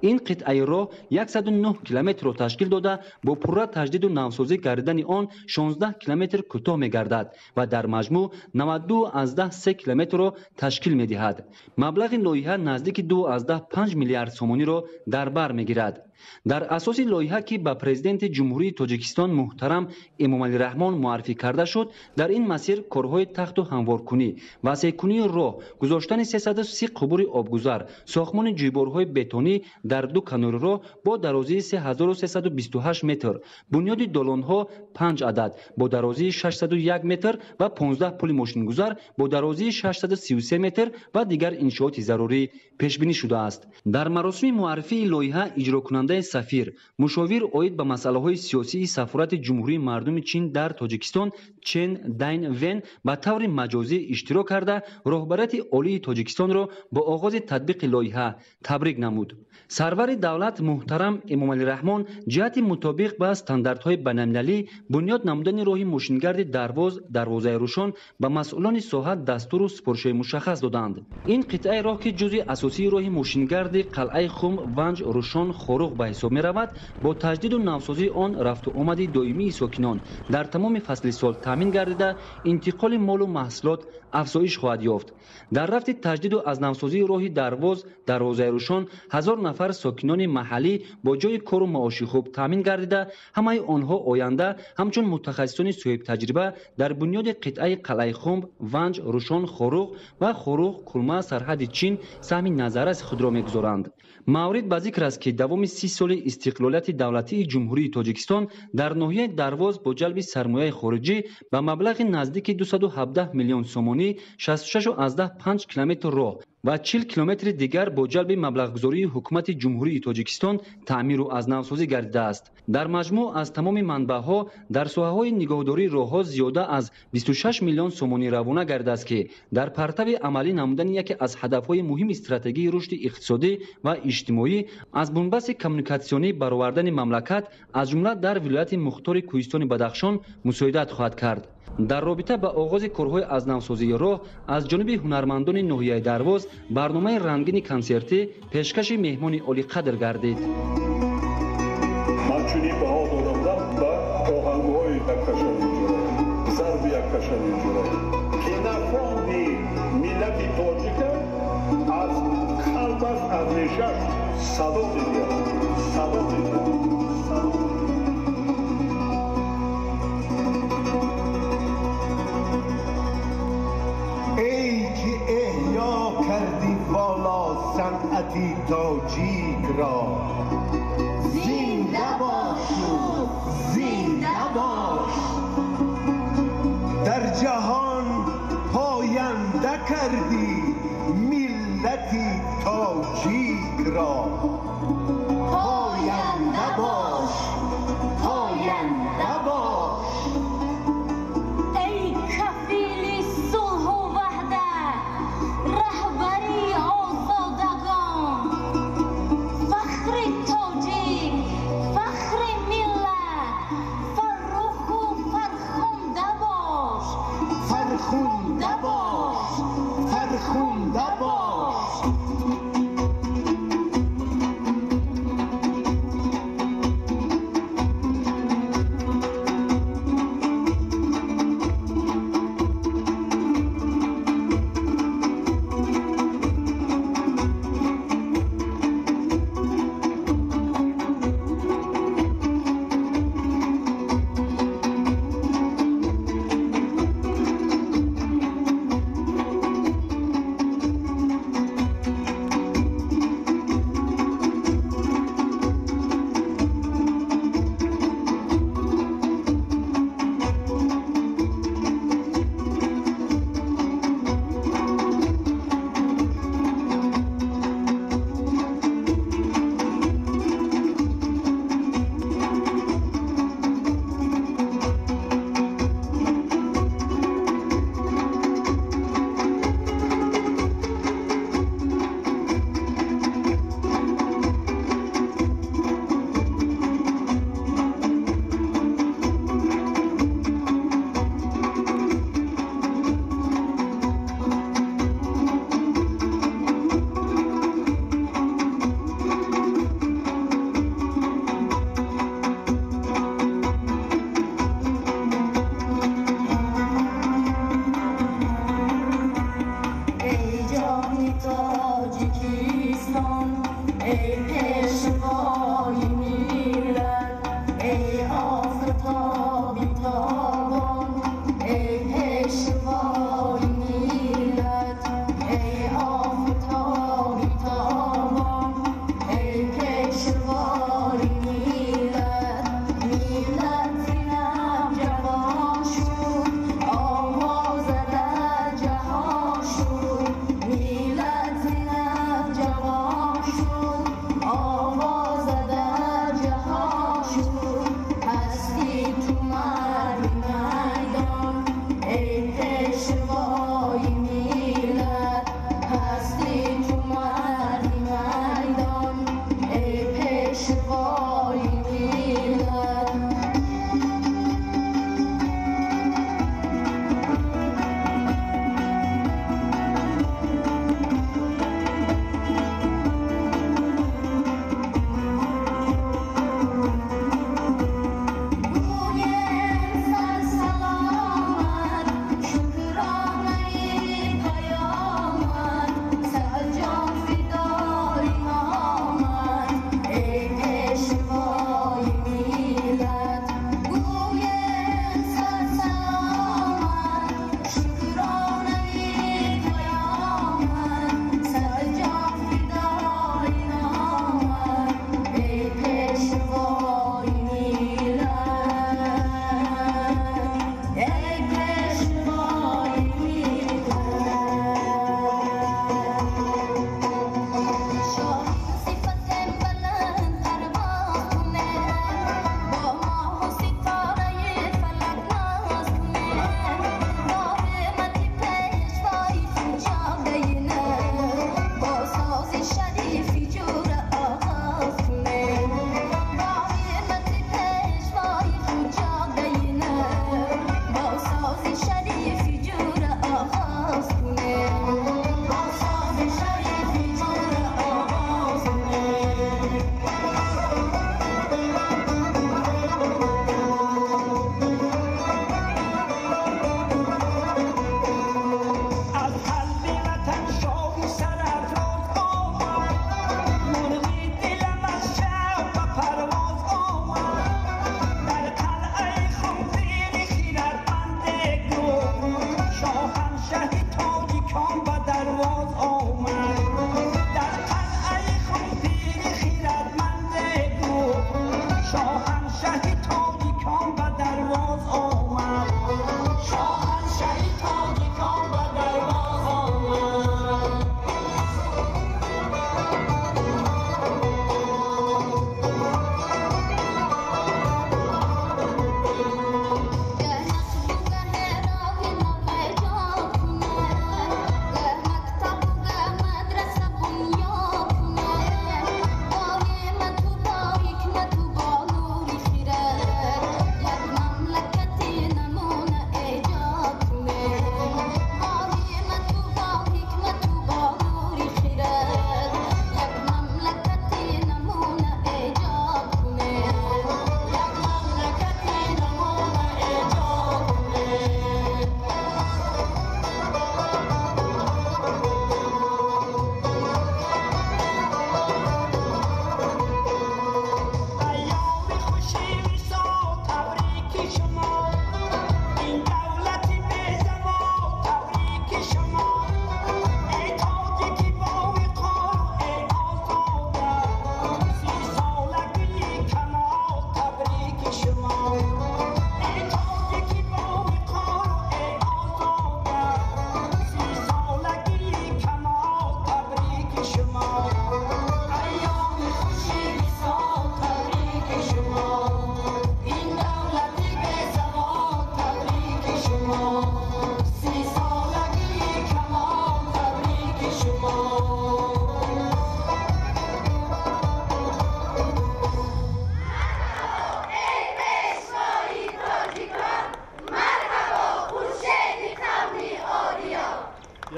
Ин қитъаи роҳ 109 километрро ташкил дода, бо пурра таҷдиду навсозӣ гардидани он 16 километр кӯтоҳ мегардад ва дар маҷмӯъ 92,3 километрро ташкил медиҳад. Маблағи лоиҳа наздики 2,5 миллиард сомониро дар бар мегирад. Дар асоси лоиҳа, ки ба Президенти Ҷумҳурии Тоҷикистон муҳтарам Эмомалӣ Раҳмон муаррифӣ карда шуд, дар ин масир корҳои тахту ҳамворкунӣ, васеъкунии роҳ, гузоштани 330 қубури обгузар, сохтмони ҷӯйборҳои бетонӣ дар ду канори роҳ бо дарозии 3328 метр, бунёди долонҳо 5 адад бо дарозии 601 метр ва 15 пули мошингузар бо дарозии 633 метр ва дигар иншооти зарурӣ пешбинӣ шудааст. Дар маросими муаррифии лоиҳа иҷрокунандаи сафир, мушовир оид ба масъалаҳои сиёсии Сафорати Ҷумҳурии Мардуми Чин дар Тоҷикистон Чен Дайн Вен ба таври маҷозӣ иштирок карда, роҳбарияти олии Тоҷикистонро бо оғози татбиқи лоиҳа табрик намуд. Сарвари давлат муҳтарам Эмомалӣ Раҳмон ҷиҳати мутобиқ ба стандартҳои байналмилалӣ бунёд намудани роҳи мошингарди Дарвоз дарвозаи Рӯшон ба масъулони соҳа дастуру супоришҳои мушаххас доданд. Ин қитъаи роҳ, ки ҷузъи асосии роҳи мошингарди Қалъаи Хум, Ванҷ, Рӯшон, Хоруғ ба ҳисоб меравад, бо таҷдиду навсозии он рафту омади доимии сокинон дар тамоми фасли сол таъмин гардида, интиқоли молу маҳсулот афзоиш хоҳад ёфт. Дар рафти таҷдиду аз навсозии роҳи Дарвоз дарвозаи Рӯшон 1000 нафар сокинони маҳаллӣ бо ҷойи кору маоши хуб таъмин гардида, ҳамаи онҳо оянда ҳамчун мутахассисони соҳибтаҷриба дар бунёди қитъаи Қалъаи Хумб, Ванҷ, Рӯшон, Хоруғ ва Хоруғ, Кулма, сарҳади Чин саҳми назарраси худро мегузоранд. Маврид ба зикр аст, ки давоми 30 соли истиқлолияти давлатии Ҷумҳурии Тоҷикистон дар ноҳияи Дарвоз бо ҷалби сармояи хориҷӣ ба маблағи наздики 217 миллион сомонӣ 66,5 километр роҳ ва 40 километри дигар бо ҷалби маблағгузории Ҳукумати Ҷумҳурии Тоҷикистон таъмиру аз навсозӣ гардидааст. Дар маҷмӯъ аз тамоми манбаъҳо дар соҳаҳои нигоҳдории роҳҳо зиёда аз 26 миллион сомонӣ равона гардидааст, ки дар партави амалӣ намудани яке аз ҳадафҳои муҳими стратегии рушди иқтисодӣ ва иҷтимоӣ аз бунбасти коммуникатсионӣ баровардани мамлакат, аз ҷумла дар вилояти мухтори Кӯҳистони Бадахшон, мусоидат хоҳад кард. Дар робита ба оғози корҳои аз навсозии роҳ аз ҷониби ҳунармандони ноҳияи Дарвоз барномаи рангини консертӣ пешкаши меҳмони олиқадр гардид. Ман чунин баҳо дода будам ба оҳангҳои яккашави ҷура, зарби яккашави ҷура, ки нафонди миллати тоҷика аз қалбаш, аз решаш садо медиҳад, садо медиҳад, садо медиҳад. Эй ки эҳё кардӣ вола санъати тоҷик ро, зинда бошу зинда бош. Дар ҷаҳон поянда кардӣ миллати тоҷик ро, поянда бош, поянда бош. Эй кафили сулҳу ваҳдат, раҳбари озодагон, фахри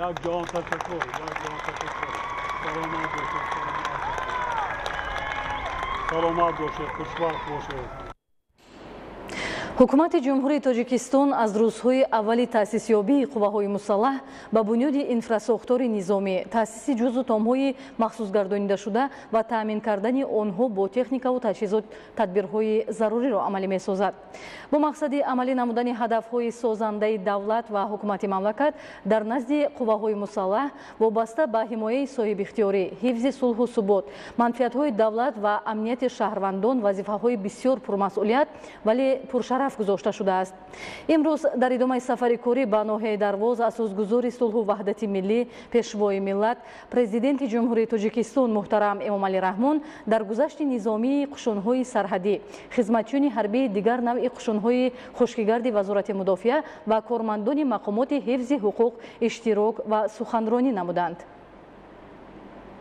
Як ҷаҳон ташаккур, як ҷаҳон ташаккур. Саломат бошед, саломат бошед, хушбахт бошед. Ҳукумати Ҷумҳурии Тоҷикистон аз рӯзҳои аввали таъсисёбии қувваҳои мусаллаҳ ба бунёди инфрасохтори низомӣ, таъсиси ҷузу томҳои махсусгардонидашуда ва таъмин кардани онҳо бо техникаву таҷҳизот тадбирҳои заруриро амалӣ месозад. Бо мақсади амалӣ намудани ҳадафҳои созандаи давлат ва ҳукумати мамлакат дар назди қувваҳои мусаллаҳ вобаста ба ҳимояи соҳибихтиёрӣ, ҳифзи сулҳу субот, манфиатҳои давлат ва амнияти шаҳрвандон вазифаҳои бисёр пурмасъулият, вале пуршараф гузошта шудааст. Имрӯз дар идомаи сафари корӣ ба ноҳияи Дарвоз асосгузори сулҳу ваҳдати миллӣ, пешвои миллат, Президенти Ҷумҳурии Тоҷикистон муҳтарам Эмомалӣ Раҳмон дар гузашти низомии қушунҳои сарҳадӣ, хизматчиёни ҳарбии дигар навъи қушунҳои хушкигарди Вазорати мудофиа ва кормандони мақомоти ҳифзи ҳуқуқ иштирок ва суханронӣ намуданд.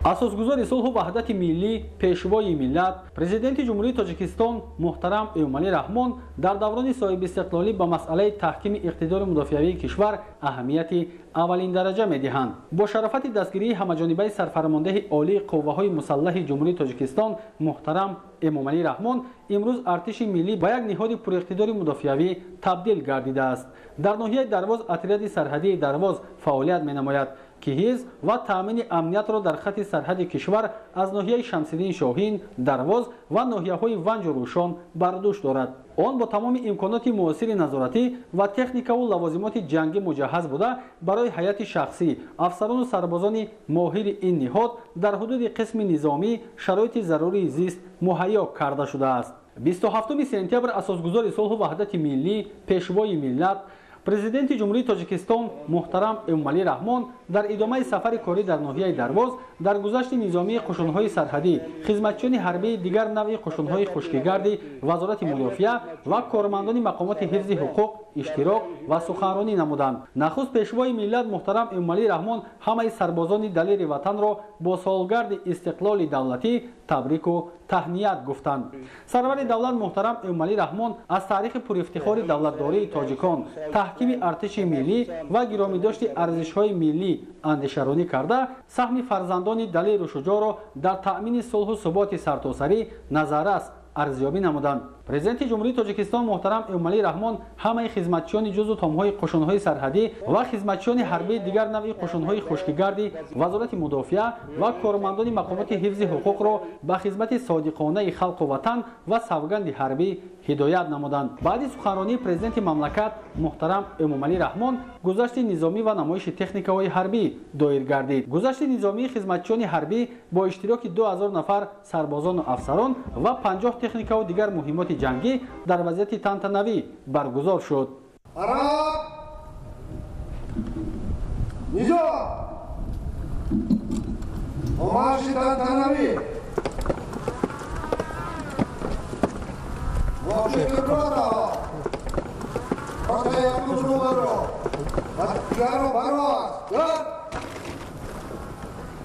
Асосгузори сулҳу ваҳдати миллӣ, пешвои миллат, Президенти Ҷумҳурии Тоҷикистон муҳтарам Эмомалӣ Раҳмон дар даврони соҳибистиқлолӣ ба масъалаи таҳкими иқтидори мудофиавии кишвар аҳамияти аввалиндараҷа медиҳанд. Бо шарофати дастгирии ҳамаҷонибаи сарфармондеҳи олии қувваҳои мусаллаҳи Ҷумҳурии Тоҷикистон муҳтарам Эмомалӣ Раҳмон имрӯз артиши миллӣ ба як ниҳоди пуриқтидори мудофиавӣ табдил гардидааст. Дар ноҳияи Дарвоз отряди сарҳадии Дарвоз фаъолият менамояд, ки ҳифз ва таъмини амниятро дар хати сарҳади кишвар аз ноҳияи Шамсиддин Шоҳин, Дарвоз ва ноҳияҳои Ванҷу Рӯшон бар дӯш дорад. Он бо тамоми имконоти муосири назоратӣ ва техникаву лавозимоти ҷангӣ муҷаҳҳаз буда, барои ҳайати шахсӣ, афсарону сарбозони моҳири ин ниҳод дар ҳудуди қисми низомӣ шароити зарурии зист муҳайё карда шудааст. 27 сентябр асосгузори сулҳу ваҳдати миллӣ, пешвои миллат, Президенти Ҷумҳурии Тоҷикистон муҳтарам Эмомалӣ Раҳмон дар идомаи сафари корӣ дар ноҳияи Дарвоз дар гузашти низомии қушунҳои сарҳадӣ, хизматчиёни ҳарбии дигар навъи қушунҳои хушкигарди Вазорати мудофиа ва кормандони мақомоти ҳифзи ҳуқуқ иштирок ва суханронӣ намуданд. Нахуст пешвои миллат муҳтарам Эмомалӣ Раҳмон ҳамаи сарбозони далери ватанро бо солгарди истиқлоли давлатӣ табрику таҳният гуфтанд. Сарвари давлат муҳтарам Эмомалӣ Раҳмон аз таърихи пурифтихори давлатдории тоҷикон, таҳкими артиши миллӣ ва гиромидошти арзишҳои миллӣ андешаронӣ карда, саҳми фарзандони далеру шуҷоъро дар таъмини сулҳу суботи сартосарӣ назаррас арзёбӣ намуданд. Президенти Ҷумҳурии Тоҷикистон муҳтарам Эмомалӣ Раҳмон ҳамаи хизматчиёни ҷузу томҳои қушунҳои сарҳадӣ ва хизматчиёни ҳарбии дигар навъи қушунҳои хушкигарди Вазорати мудофиа ва кормандони мақомоти ҳифзи ҳуқуқро ба хизмати содиқонаи халқу ватан ва савганди ҳарбӣ ҳидоят намуданд. Баъди суханронии президенти мамлакат муҳтарам Эмомалӣ Раҳмон гузашти низомӣ ва намоиши техникаҳои ҳарбӣ доир гардид. Гузашти низомии хизматчиёни ҳарбӣ бо иштироки 2000 нафар сарбозону афсарон ва 50 техникаву дигар муҳимоти ҷангӣ дар вазъияти тантанавӣ баргузор шуд.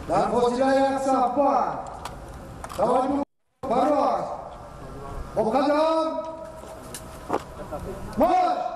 Дар фосилаи як саф таваҷҷӯҳ парвоз муқаддам марш.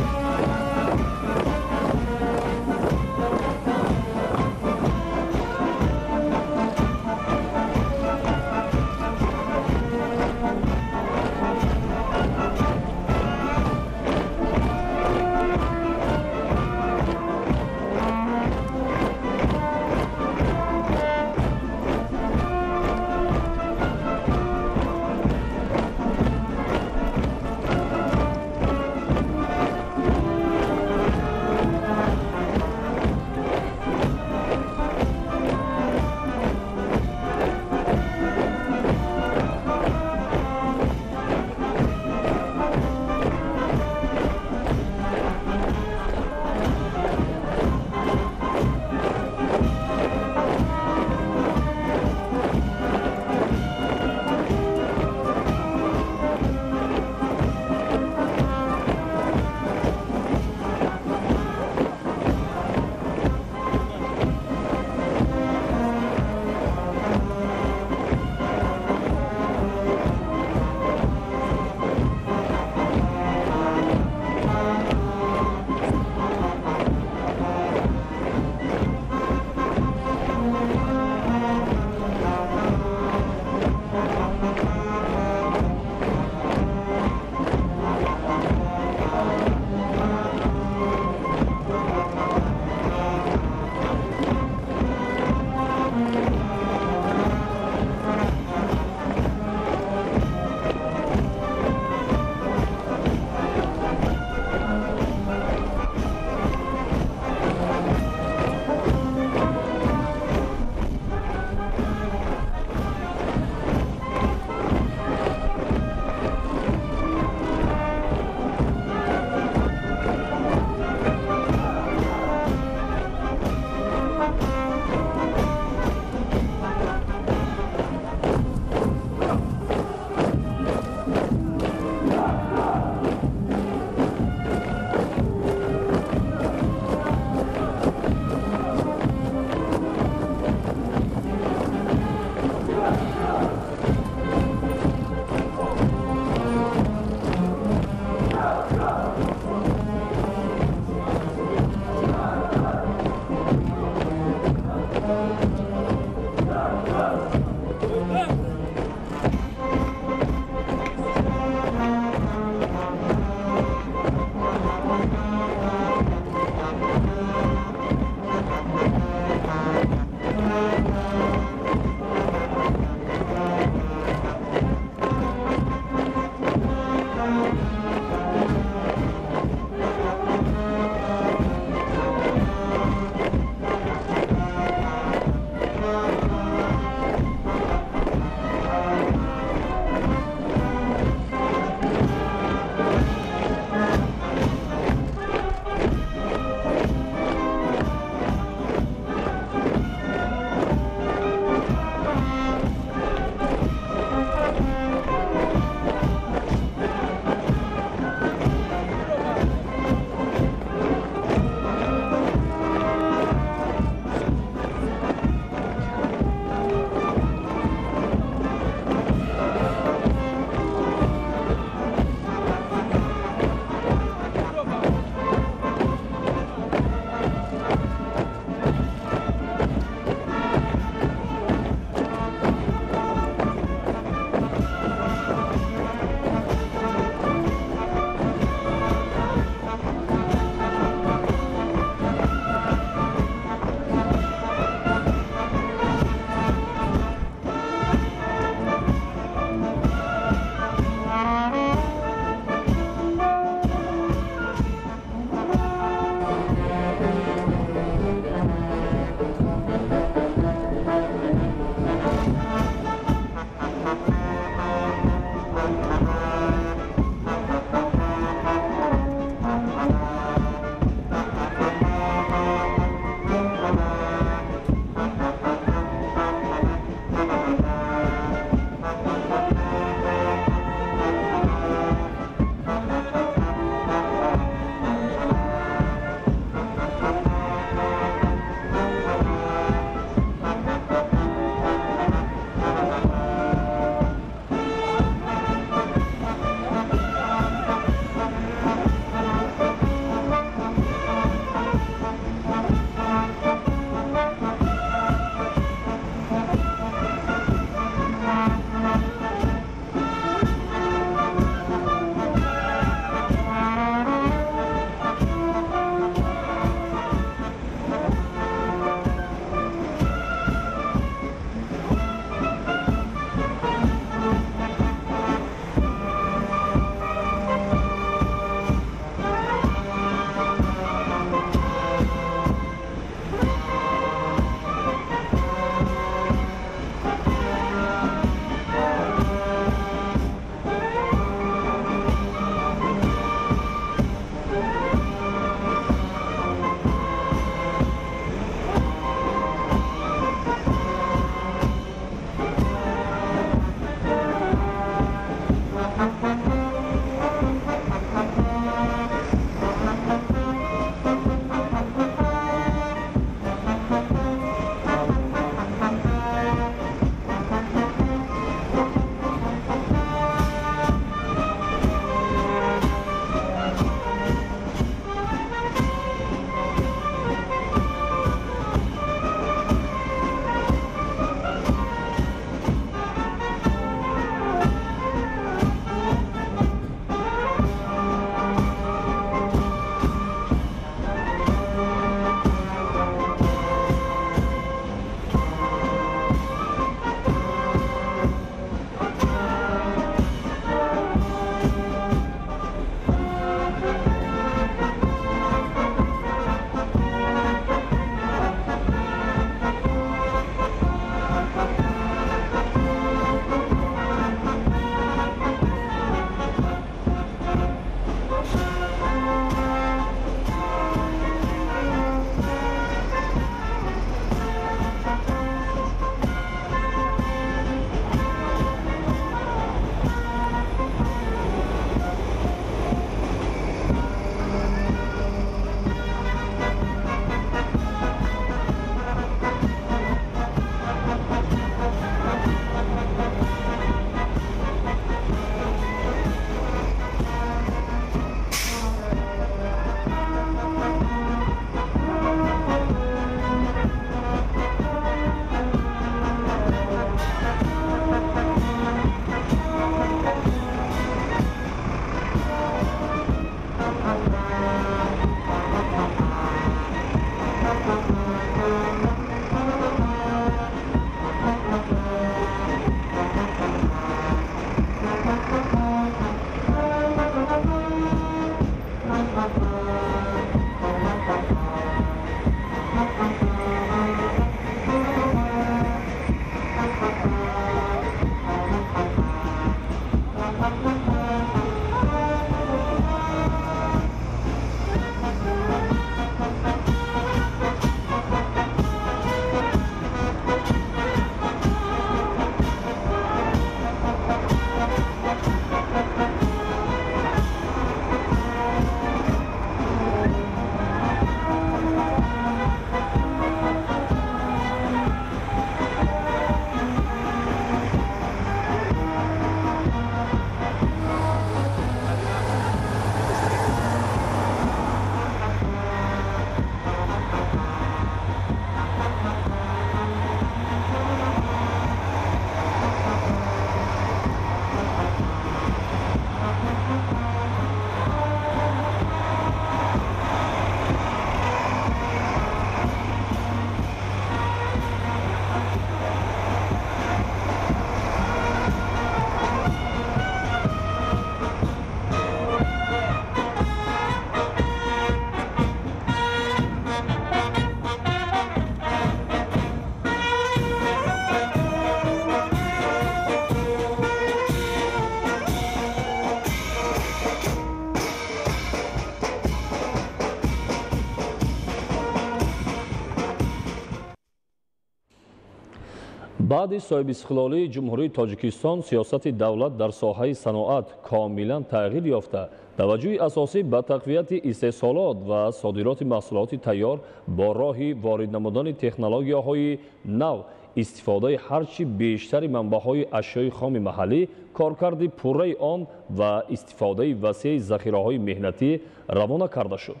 Баъди соҳибистиқлолии Ҷумҳурии Тоҷикистон сиёсати давлат дар соҳаи саноат комилан тағйир ёфта, таваҷҷӯҳи асосӣ ба тақвияти истеҳсолот ва содироти маҳсулоти тайёр бо роҳи ворид намудани технологияҳои нав, истифодаи ҳарчи бештари манбаъҳои ашёи хоми маҳаллӣ, коркарди пурраи он ва истифодаи васеи захираҳои меҳнатӣ равона карда шуд.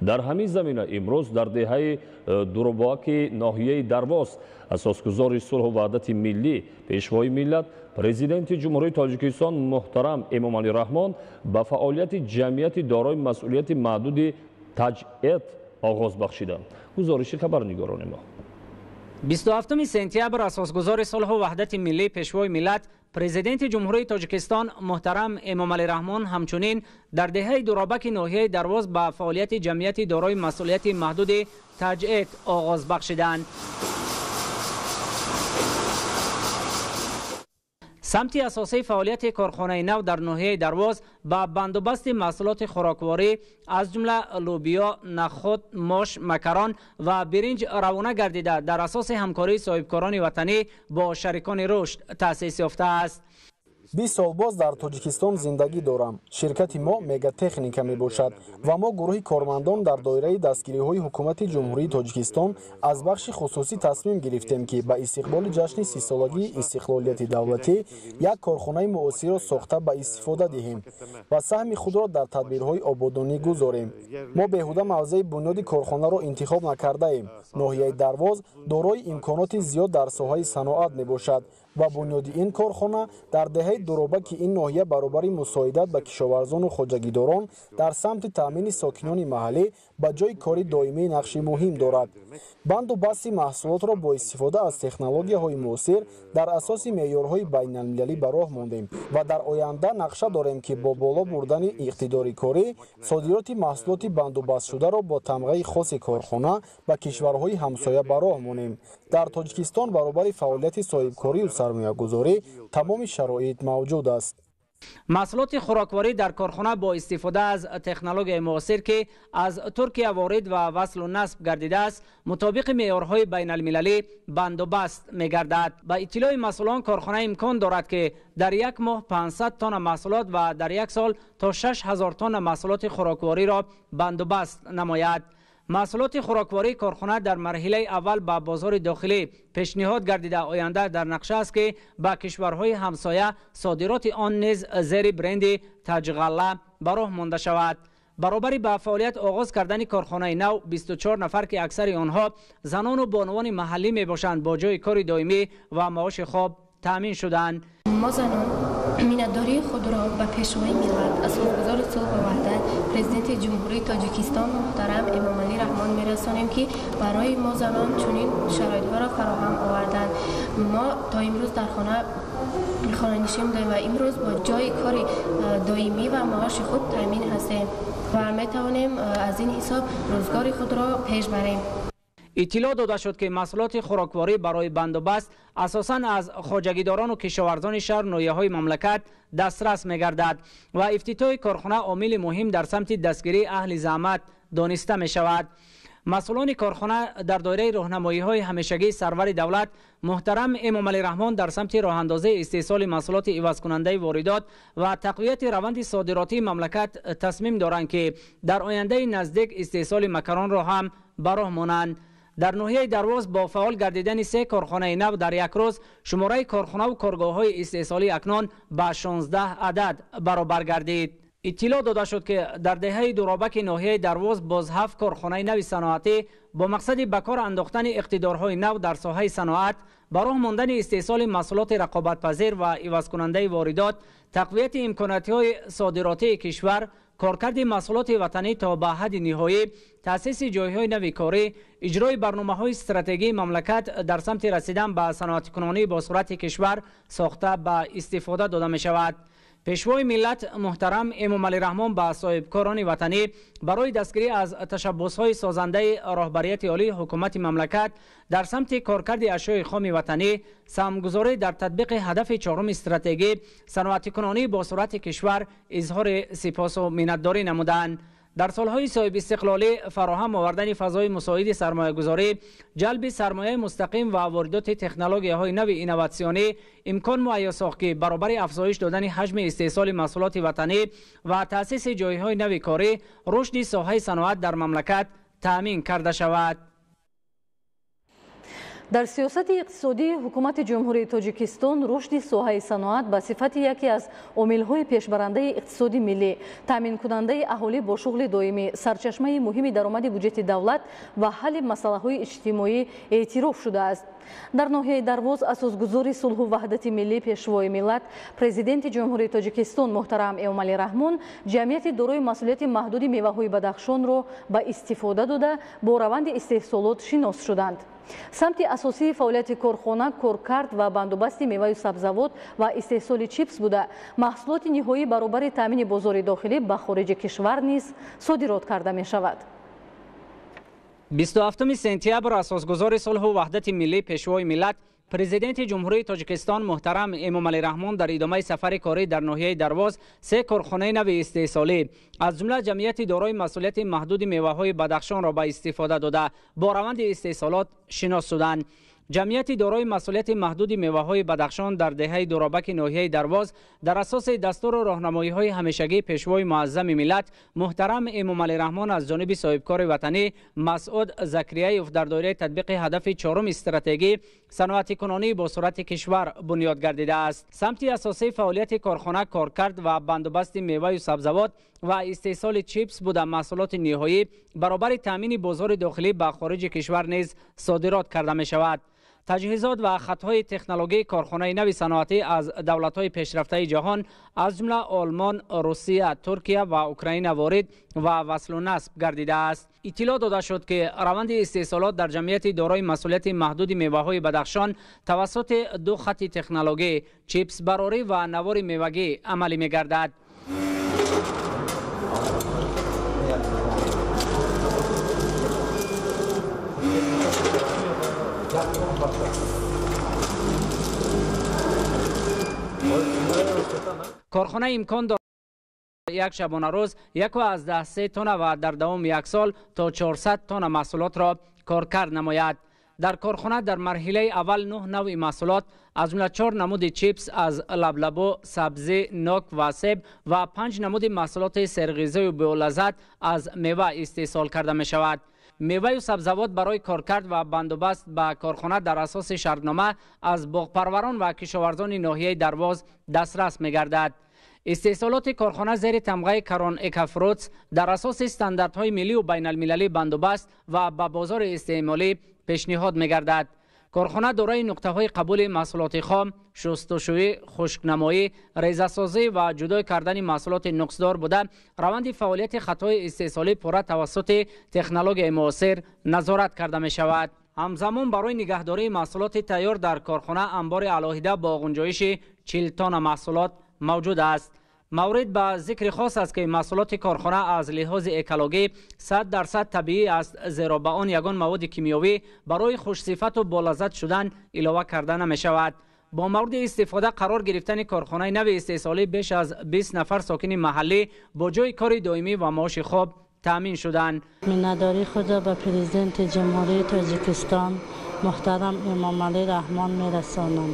Дар ҳамин замина имрӯз дар деҳаи Дурубоки ноҳияи Дарвоз асосгузори сулҳу ваҳдати миллӣ, пешвои миллат, президенти Ҷумҳурии Тоҷикистон муҳтарам Эмомалӣ Раҳмон ба фаъолияти ҷамъияти дорои масъулияти маҳдуди Таҷэт оғоз бахшиданд. Гузориши хабарнигорони мо. 27 сентябр асосгузори сулҳу ваҳдати миллӣ, пешвои миллат, президенти Ҷумҳурии Тоҷикистон муҳтарам Эмомалӣ Раҳмон ҳамчунин дар деҳаи Дуробаки ноҳияи Дарвоз ба фаъолияти ҷамъияти дорои масъулияти маҳдуди Таҷэт оғоз бахшиданд. Самти асосии фаъолияти корхонаи нав дар ноҳияи Дарвоз ба бандубасти маҳсулоти хӯрокворӣ аз ҷумла лӯбиё, нахӯд, мош, макарон ва биринҷ равона гардида дар асоси ҳамкории соҳибкорони ватанӣ бо шарикони рушд таъсис ёфтааст. 20 сол боз дар Тоҷикистон зиндагӣ дорам. Ширкати мо Мегатехника мебошад ва мо гурӯҳи кормандон дар доираи дастгириҳои ҳукумати Ҷумҳурии Тоҷикистон аз бахши хусусӣ тасмим гирифтем, ки ба истиқболи ҷашни 30-солагии истиқлолияти давлатӣ як корхонаи муосирро сохта ба истифода диҳем ва саҳми худро дар тадбирҳои ободонӣ гузорем. Мо беҳуда мавзеи бунёди корхонаро интихоб накардаем. Ноҳияи Дарвоз дорои имконоти зиёд дар соҳаи саноат мебошад ва бунёди ин корхона дар деҳаи Дуробаки ин ноҳия баробари мусоидат ба кишоварзону хоҷагидорон дар самти таъмини сокинони маҳаллӣ ба ҷойи кори доимӣ нақши муҳим дорад. Банду басти маҳсулотро бо истифода аз технологияҳои муосир дар асоси меъёрҳои байналмилалӣ ба роҳ мондем ва дар оянда нақша дорем, ки бо боло бурдани иқтидори корӣ содироти маҳсулоти бандубастшударо бо тамғаи хоси корхона ба кишварҳои ҳамсоя ба роҳ монем. Дар Тоҷикистон баробари фаъолияти соҳибкорию сармоягузорӣ тамоми шароит мавҷуд аст. Маҳсулоти хӯрокворӣ дар корхона бо истифода аз технологияи муосир, ки аз Туркия ворид ва васлу насб гардидааст, мутобиқи меъёрҳои байналмилалӣ бандубаст мегардад. Ба иттилои масъулон, корхона имкон дорад, ки дар як моҳ 500 тонна маҳсулот ва дар як сол то 6000 тонна маҳсулоти хӯроквориро бандубаст намояд. Маҳсулоти хӯроквории корхона дар марҳилаи аввал ба бозори дохилӣ пешниҳод гардида, оянда дар нақша аст, ки ба кишварҳои ҳамсоя содироти он низ зери бренди Таҷғалла ба роҳ монда шавад. Баробари ба фаъолият оғоз кардани корхонаи нав 24 нафар, ки аксари онҳо занону бонувони маҳаллӣ мебошанд, бо ҷойи кори доимӣ ва маоши хоб таъмин шуданд. Мо занон миннатдории худро ба пешвои миллат, асосгузори сулҳу ваҳдат, президенти Ҷумҳурии Тоҷикистон муҳтарам Эмомалӣ Раҳмон мерасонем, ки барои мо занон чунин шароитҳоро фароҳам оварданд. Мо то имрӯз дар хонанишин будем ва имрӯз бо ҷойи кори доимӣ ва маоши худ таъмин ҳастем ва метавонем аз ин ҳисоб рӯзгори худро пеш барем. Иттилоъ дода шуд, ки маҳсулоти хӯрокворӣ барои бандубаст асосан аз хоҷагидорону кишоварзони шаҳр ноҳияҳои мамлакат дастрас мегардад ва ифтитоҳи корхона омили муҳим дар самти дастгирии аҳли заҳмат дониста мешавад. Масъулони корхона дар доираи роҳнамоиҳои ҳамешагии сарвари давлат муҳтарам Эмомалӣ Раҳмон дар самти роҳандозии истеҳсоли маҳсулоти ивазкунандаи воридот ва тақвияти раванди содиротии мамлакат тасмим доранд, ки дар ояндаи наздик истеҳсоли макаронро ҳам ба роҳ монанд. Дар ноҳияи Дарвоз бо фаъол гардидани 3 корхонаи нав дар як рӯз шумораи корхонаву коргоҳҳои истеҳсолӣ акнун ба 16 адад баробар гардид. Иттилоъ дода шуд, ки дар деҳаи Дуробаки ноҳияи Дарвоз боз 7 корхонаи нави саноатӣ бо мақсади ба кор андохтани иқтидорҳои нав дар соҳаи саноат, ба роҳ мондани истеҳсоли маҳсулоти рақобатпазир ва ивазкунандаи воридот, тақвияти имкониятҳои содиротии кишвар, коркарди маҳсулоти ватанӣ то ба ҳадди ниҳоӣ, таъсиси ҷойҳои нави корӣ, иҷрои барномаҳои стратегии мамлакат дар самти расидан ба саноатикунонии босуръати кишвар сохта ба истифода дода мешавад. Пешвои миллат муҳтарам Эмомалӣ Раҳмон ба соҳибкорони ватанӣ барои дастгирӣ аз ташаббусҳои созандаи роҳбарияти олии ҳукумати мамлакат дар самти коркарди ашёи хоми ватанӣ, саҳмгузорӣ дар татбиқи ҳадафи чоруми стратегӣ саноатикунонии босуръати кишвар изҳори сипосу миннатдорӣ намуданд. Дар солҳои соҳибистиқлолӣ фароҳам овардани фазои мусоиди сармоягузорӣ, ҷалби сармояи мустақим ва воридоти технологияҳои нави инноватсионӣ имкон муҳайё сохт, ки баробари афзоиш додани ҳаҷми истеҳсоли маҳсулоти ватанӣ ва таъсиси ҷойҳои нави корӣ, рушди соҳаи саноат дар мамлакат таъмин карда шавад. Дар сиёсати иқтисодии ҳукумати Ҷумҳурии Тоҷикистон рушди соҳаи саноат ба сифати яке аз омилҳои пешбарандаи иқтисоди миллӣ, таъминкунандаи аҳолӣ бо шуғли доимӣ, сарчашмаи муҳими даромади буҷети давлат ва ҳалли масъалаҳои иҷтимоӣ эътироф шудааст. Дар ноҳияи Дарвоз асосгузори сулҳу ваҳдати миллӣ, пешвои миллат, президенти Ҷумҳурии Тоҷикистон муҳтарам Эмомалӣ Раҳмон ҷамъияти дорои масъулияти маҳдуди меваҳои Бадахшонро ба истифода дода, бо раванди истеҳсолот шинос шуданд. Самти асосии фаъолияти корхона коркард ва бандубасти меваю сабзавот ва истеҳсоли чипс буда, маҳсулоти ниҳоӣ баробари таъмини бозори дохилӣ ба хориҷи кишвар низ содирот карда мешавад. 27 сентябр асосгузори сулҳу ваҳдати миллӣ, пешвои миллат, президенти Ҷумҳурии Тоҷикистон муҳтарам Эмомалӣ Раҳмон дар идомаи сафари корӣ дар ноҳияи Дарвоз 3 корхонаи нави истеҳсолӣ аз ҷумла ҷамъияти дорои масъулияти маҳдуди меваҳои Бадахшонро ба истифода дода, бо раванди истеҳсолот шинос шуданд. Ҷамъияти дорои масъулияти маҳдуди меваҳои Бадахшон дар деҳаи Дуробаки ноҳияи Дарвоз дар асоси дастуру роҳнамоиҳои ҳамешагии пешвои муаззами миллат муҳтарам Эмомалӣ Раҳмон аз ҷониби соҳибкори ватанӣ Масъуд Закрияев дар доираи татбиқи ҳадафи чоруми стратегӣ саноатикунонии босуръати кишвар бунёд гардидааст. Самти асосии фаъолияти корхона коркард ва бандубасти меваю сабзавот ва истеҳсоли чипс буда, маҳсулоти ниҳоӣ баробари таъмини бозори дохилӣ ба хориҷи кишвар низ содирот карда мешавад. Таҷҳизот ва хатҳои технологии корхонаи нави саноатӣ аз давлатҳои пешрафтаи ҷаҳон аз ҷумла Олмон, Русия, Туркия ва Украина ворид ва васлу насб гардидааст. Иттилоъ дода шуд, ки раванди истеҳсолот дар ҷамъияти дорои масъулияти маҳдуди меваҳои Бадахшон тавассути 2 хати технологӣ чипсбарорӣ ва навори мевагӣ амалӣ мегардад. Корхона имкон дорад як шабонарӯз 1.3 тонна ва дар давоми як сол то 400 тонна маҳсулотро коркард намояд. Дар корхона дар марҳилаи аввал 9 навъи маҳсулот аз ҷумла 4 намуди чипс аз лаблабу, сабзӣ, нок ва себ ва 5 намуди маҳсулоти серғизою болаззат аз мева истеҳсол карда мешавад. Меваю сабзавот барои коркард ва бандубаст ба корхона дар асоси шартнома аз боғпарварон ва кишоварзони ноҳияи Дарвоз дастрас мегардад. Истеҳсолоти корхона зери тамғаи Карон Экафрутс дар асоси стандартҳои миллию байналмилалӣ бандубаст ва ба бозори истеъмолӣ пешниҳод мегардад. Корхона дорои нуқтаҳои қабули маҳсулоти хом, шустушӯӣ, хушкнамоӣ, резасозӣ ва ҷудой кардани маҳсулоти нуқсдор буда, раванди фаъолияти хатҳои истеҳсолӣ пурра тавассути технологияи муосир назорат карда мешавад. Ҳамзамон барои нигаҳдории маҳсулоти тайёр дар корхона анбори алоҳида бо ғунҷоиши 40 тонна маҳсулот мавҷуд аст. Маврид ба зикри хос аст, ки маҳсулоти корхона аз лиҳози экологӣ 100% табиӣ аст, зеро ба он ягон маводи кимиёвӣ барои хушсифату болаззат шудан илова карда намешавад. Бо мавриди истифода қарор гирифтани корхонаи нави истеҳсолӣ беш аз 20 нафар сокини маҳаллӣ бо ҷойи кори доимӣ ва маоши хуб таъмин шуданд. Миннатдории худро ба Президенти Ҷумҳурии Тоҷикистон муҳтарам Эмомалӣ Раҳмон мерасонам,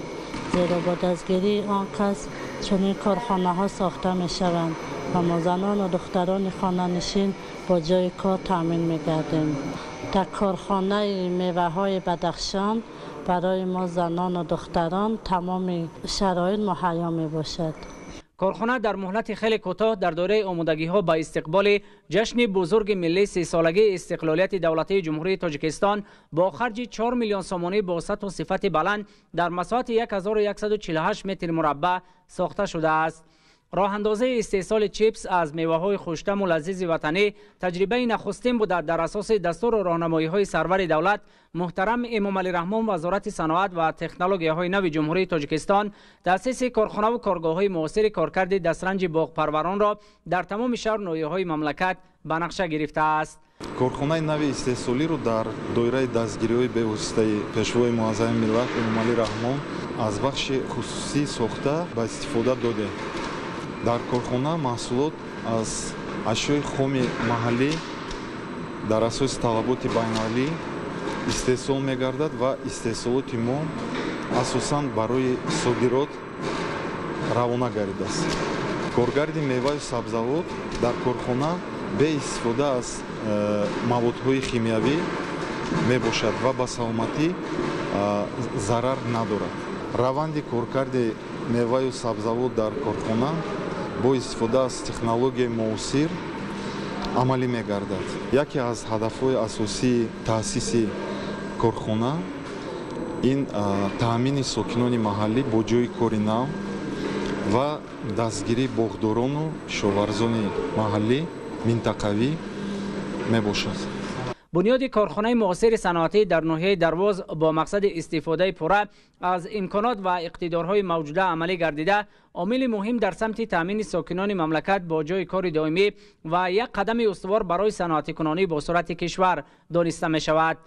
зеро бо дастгирии он кас чунин корхонаҳо сохта мешаванд ва мо занону духтарони хонанишин бо ҷойи кор таъмин мегардем. Дар корхонаи меваҳои Бадахшон барои мо занону духтарон тамоми шароит муҳайё мебошад. Корхона дар муҳлати хеле кӯтоҳ дар доираи омодагиҳо ба истиқболи ҷашни бузурги миллӣ 30-солагии истиқлолияти давлатии Ҷумҳурии Тоҷикистон бо харҷи 4 миллион сомонӣ бо сатҳу сифати баланд дар масоҳати 1148 метр мураббаъ сохта шудааст. Роҳандозии истеҳсоли чипс аз меваҳои хуштаму лазизи ватанӣ таҷрибаи нахустин буда, дар асоси дастуру роҳнамоиҳои сарвари давлат муҳтарам Эмомалӣ Раҳмон Вазорати саноат ва технологияҳои нави Ҷумҳурии Тоҷикистон таъсиси корхонаву коргоҳҳои муосири коркарди дастранҷи боғпарваронро дар тамоми шаҳру ноҳияҳои мамлакат ба нақша гирифтааст. Корхонаи нави истеҳсолиро дар доираи дастгириҳои бевоситаи Пешвои муаззами миллат Эмомалӣ Раҳмон аз бахши хусусӣ сохта ба истифода додем. Дар корхона маҳсулот аз ашёи хоми маҳаллӣ дар асоси талаботи байналмилалӣ истеҳсол мегардад ва истеҳсолоти мо асосан барои содирот равона гардидааст. Коргарди меваю сабзавот дар корхона бе истифода аз маводҳои химиявӣ мебошад ва ба саломатӣ зарар надорад. Раванди коркарди меваю сабзавот дар корхона бо истифода аз технологияи муосир амалӣ мегардад. Яке аз ҳадафҳои асосии таъсиси корхона ин таъмини сокинони маҳаллӣ бо ҷойи кори нав ва дастгирии боғдорону кишоварзони маҳаллӣ минтақавӣ мебошад. Бунёди корхонаи муосири саноатӣ дар ноҳияи Дарвоз бо мақсади истифодаи пурра аз имконот ва иқтидорҳои мавҷуда амалӣ гардида, омили муҳим дар самти таъмини сокинони мамлакат бо ҷойи кори доимӣ ва як қадами устувор барои саноатикунонӣ бо суръати кишвар дониста мешавад.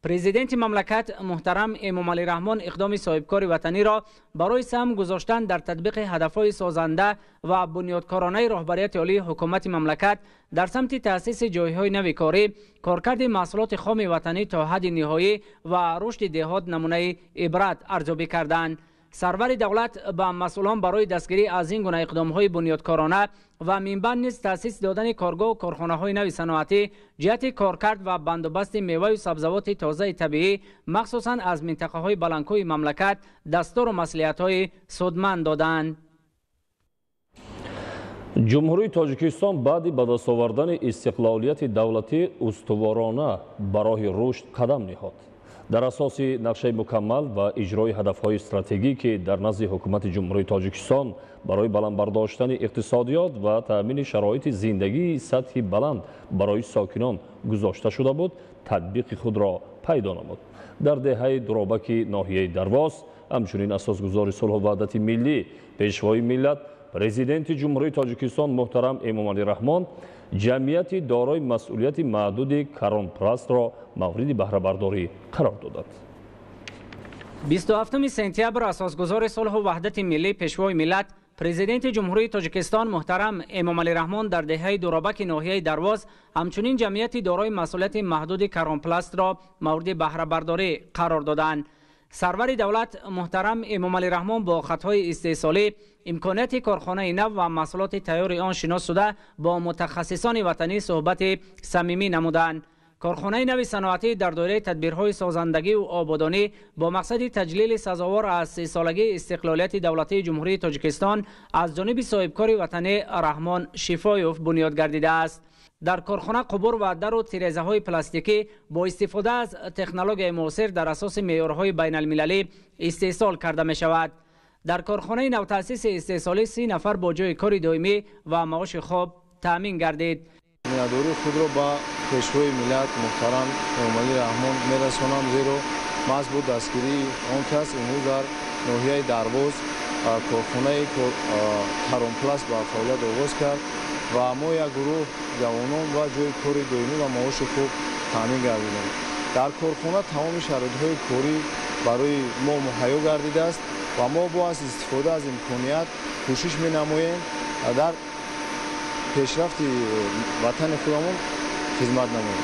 Президенти мамлакат муҳтарам Эмомалӣ Раҳмон иқдоми соҳибкори ватаниро барои саҳм гузоштан дар татбиқи ҳадафҳои созанда ва бунёдкоронаи роҳбарияти олии ҳукумати мамлакат дар самти таъсиси ҷойҳои нави корӣ, коркарди маҳсулоти хоми ватанӣ то ҳадди ниҳоӣ ва рушди деҳот намунаи ибрат арзёбӣ карданд. Сарвари давлат ба масъулон барои дастгирӣ аз ин гуна иқдомҳои бунёдкорона ва минбаъд низ таъсис додани коргоҳу корхонаҳои нави саноатӣ ҷиҳати коркард ва бандубасти меваю сабзавоти тозаи табиӣ, махсусан аз минтақаҳои баландкӯҳи мамлакат, дастуру маслиҳатҳои судманд доданд. Ҷумҳурии Тоҷикистон баъди ба даст овардани истиқлолияти давлатӣ устуворона ба роҳи рушд қадам ниҳод. Дар асоси нақшаи мукаммал ва иҷрои ҳадафҳои стратегӣ, ки дар назди ҳукумати Ҷумҳурии Тоҷикистон барои баланд бардоштани иқтисодиёт ва таъмини шароити зиндагии сатҳи баланд барои сокинон гузошта шуда буд, татбиқи худро пайдо намуд. Дар деҳаи Дуробаки ноҳияи Дарвоз ҳамчунин асосгузори сулҳу ваҳдати миллӣ, Пешвои миллат, Президенти Ҷумҳурии Тоҷикистон муҳтарам Эмомалӣ Раҳмон ҷамъияти дорои масъулияти маҳдуди Каронпластро мавриди баҳрабардорӣ қарор додад. 27 сентябр асосгузори сулҳу ваҳдати миллӣ, Пешвои миллат, Президенти Ҷумҳурии Тоҷикистон муҳтарам Эмомалӣ Раҳмон дар деҳаи Дуробаки ноҳияи Дарвоз ҳамчунин ҷамъияти дорои масъулияти маҳдуди Каронпластро мавриди баҳрабардорӣ қарор доданд. Сарвари давлат муҳтарам Эмомалӣ Раҳмон бо хатҳои истеҳсолӣ, имконияти корхонаи нав ва маҳсулоти тайёри он шинос шуда, бо мутахассисони ватанӣ суҳбати самимӣ намуданд. Корхонаи нави саноатӣ дар доираи тадбирҳои созандагиву ободонӣ бо мақсади таҷлили сазовор аз 30-солагии истиқлолияти давлатии Ҷумҳурии Тоҷикистон аз ҷониби соҳибкори ватанӣ Раҳмон Шифоев бунёд гардидааст. Дар корхона қубур ва дару тирезаҳои пластикӣ бо истифода аз технологияи муосир дар асоси меъёрҳои байналмилалӣ истеҳсол карда мешавад. Дар корхонаи навтаъсиси истеҳсолӣ 30 нафар бо ҷойи кори доимӣ ва маоши хуб таъмин гардид. Миннатдории худро ба Пешвои миллат муҳтарам Эмомалӣ Раҳмон мерасонам, зеро маҳз бо дастгирии он кас имрӯз дар ноҳияи Дарвоз Корхонаи Каронпласт ба фаъолият оғоз кард ва мо як гурӯҳ ҷавонон ва ҷойи кори доимӣ ва маоши хуб таъмин гардидем. Дар корхона тамоми шароитҳои корӣ барои мо муҳайё гардидааст ва мо бо аз истифода аз имконият кӯшиш менамоем дар пешрафти ватани худамон хизмат намоем.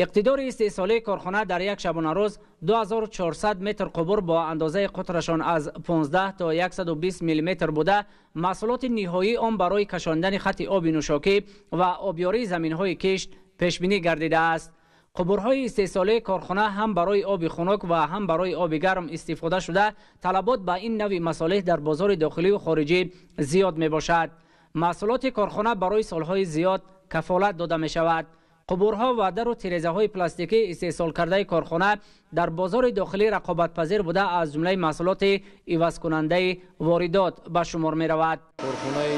Иқтидори истеҳсолии корхона дар як шабонарӯз 2400 метр қубур бо андозаи қутрашон аз 15 то 120 мм буда, маҳсулоти ниҳоии он барои кашондани хати оби нӯшокӣ ва обёрии заминҳои кишт пешбинӣ гардидааст. Қубурҳои истеҳсолии корхона ҳам барои оби хунук ва ҳам барои оби гарм истифода шуда, талабот ба ин навъи масолеҳ дар бозори дохилию хориҷӣ зиёд мебошад. Маҳсулоти корхона барои солҳои зиёд кафолат дода мешавад. Қубурҳо ва дару тирезаҳои пластикӣ истеҳсолкардаи корхона дар бозори дохилӣ рақобатпазир буда, аз ҷумлаи маҳсулоти ивазкунандаи воридот ба шумор меравад. Корхонаи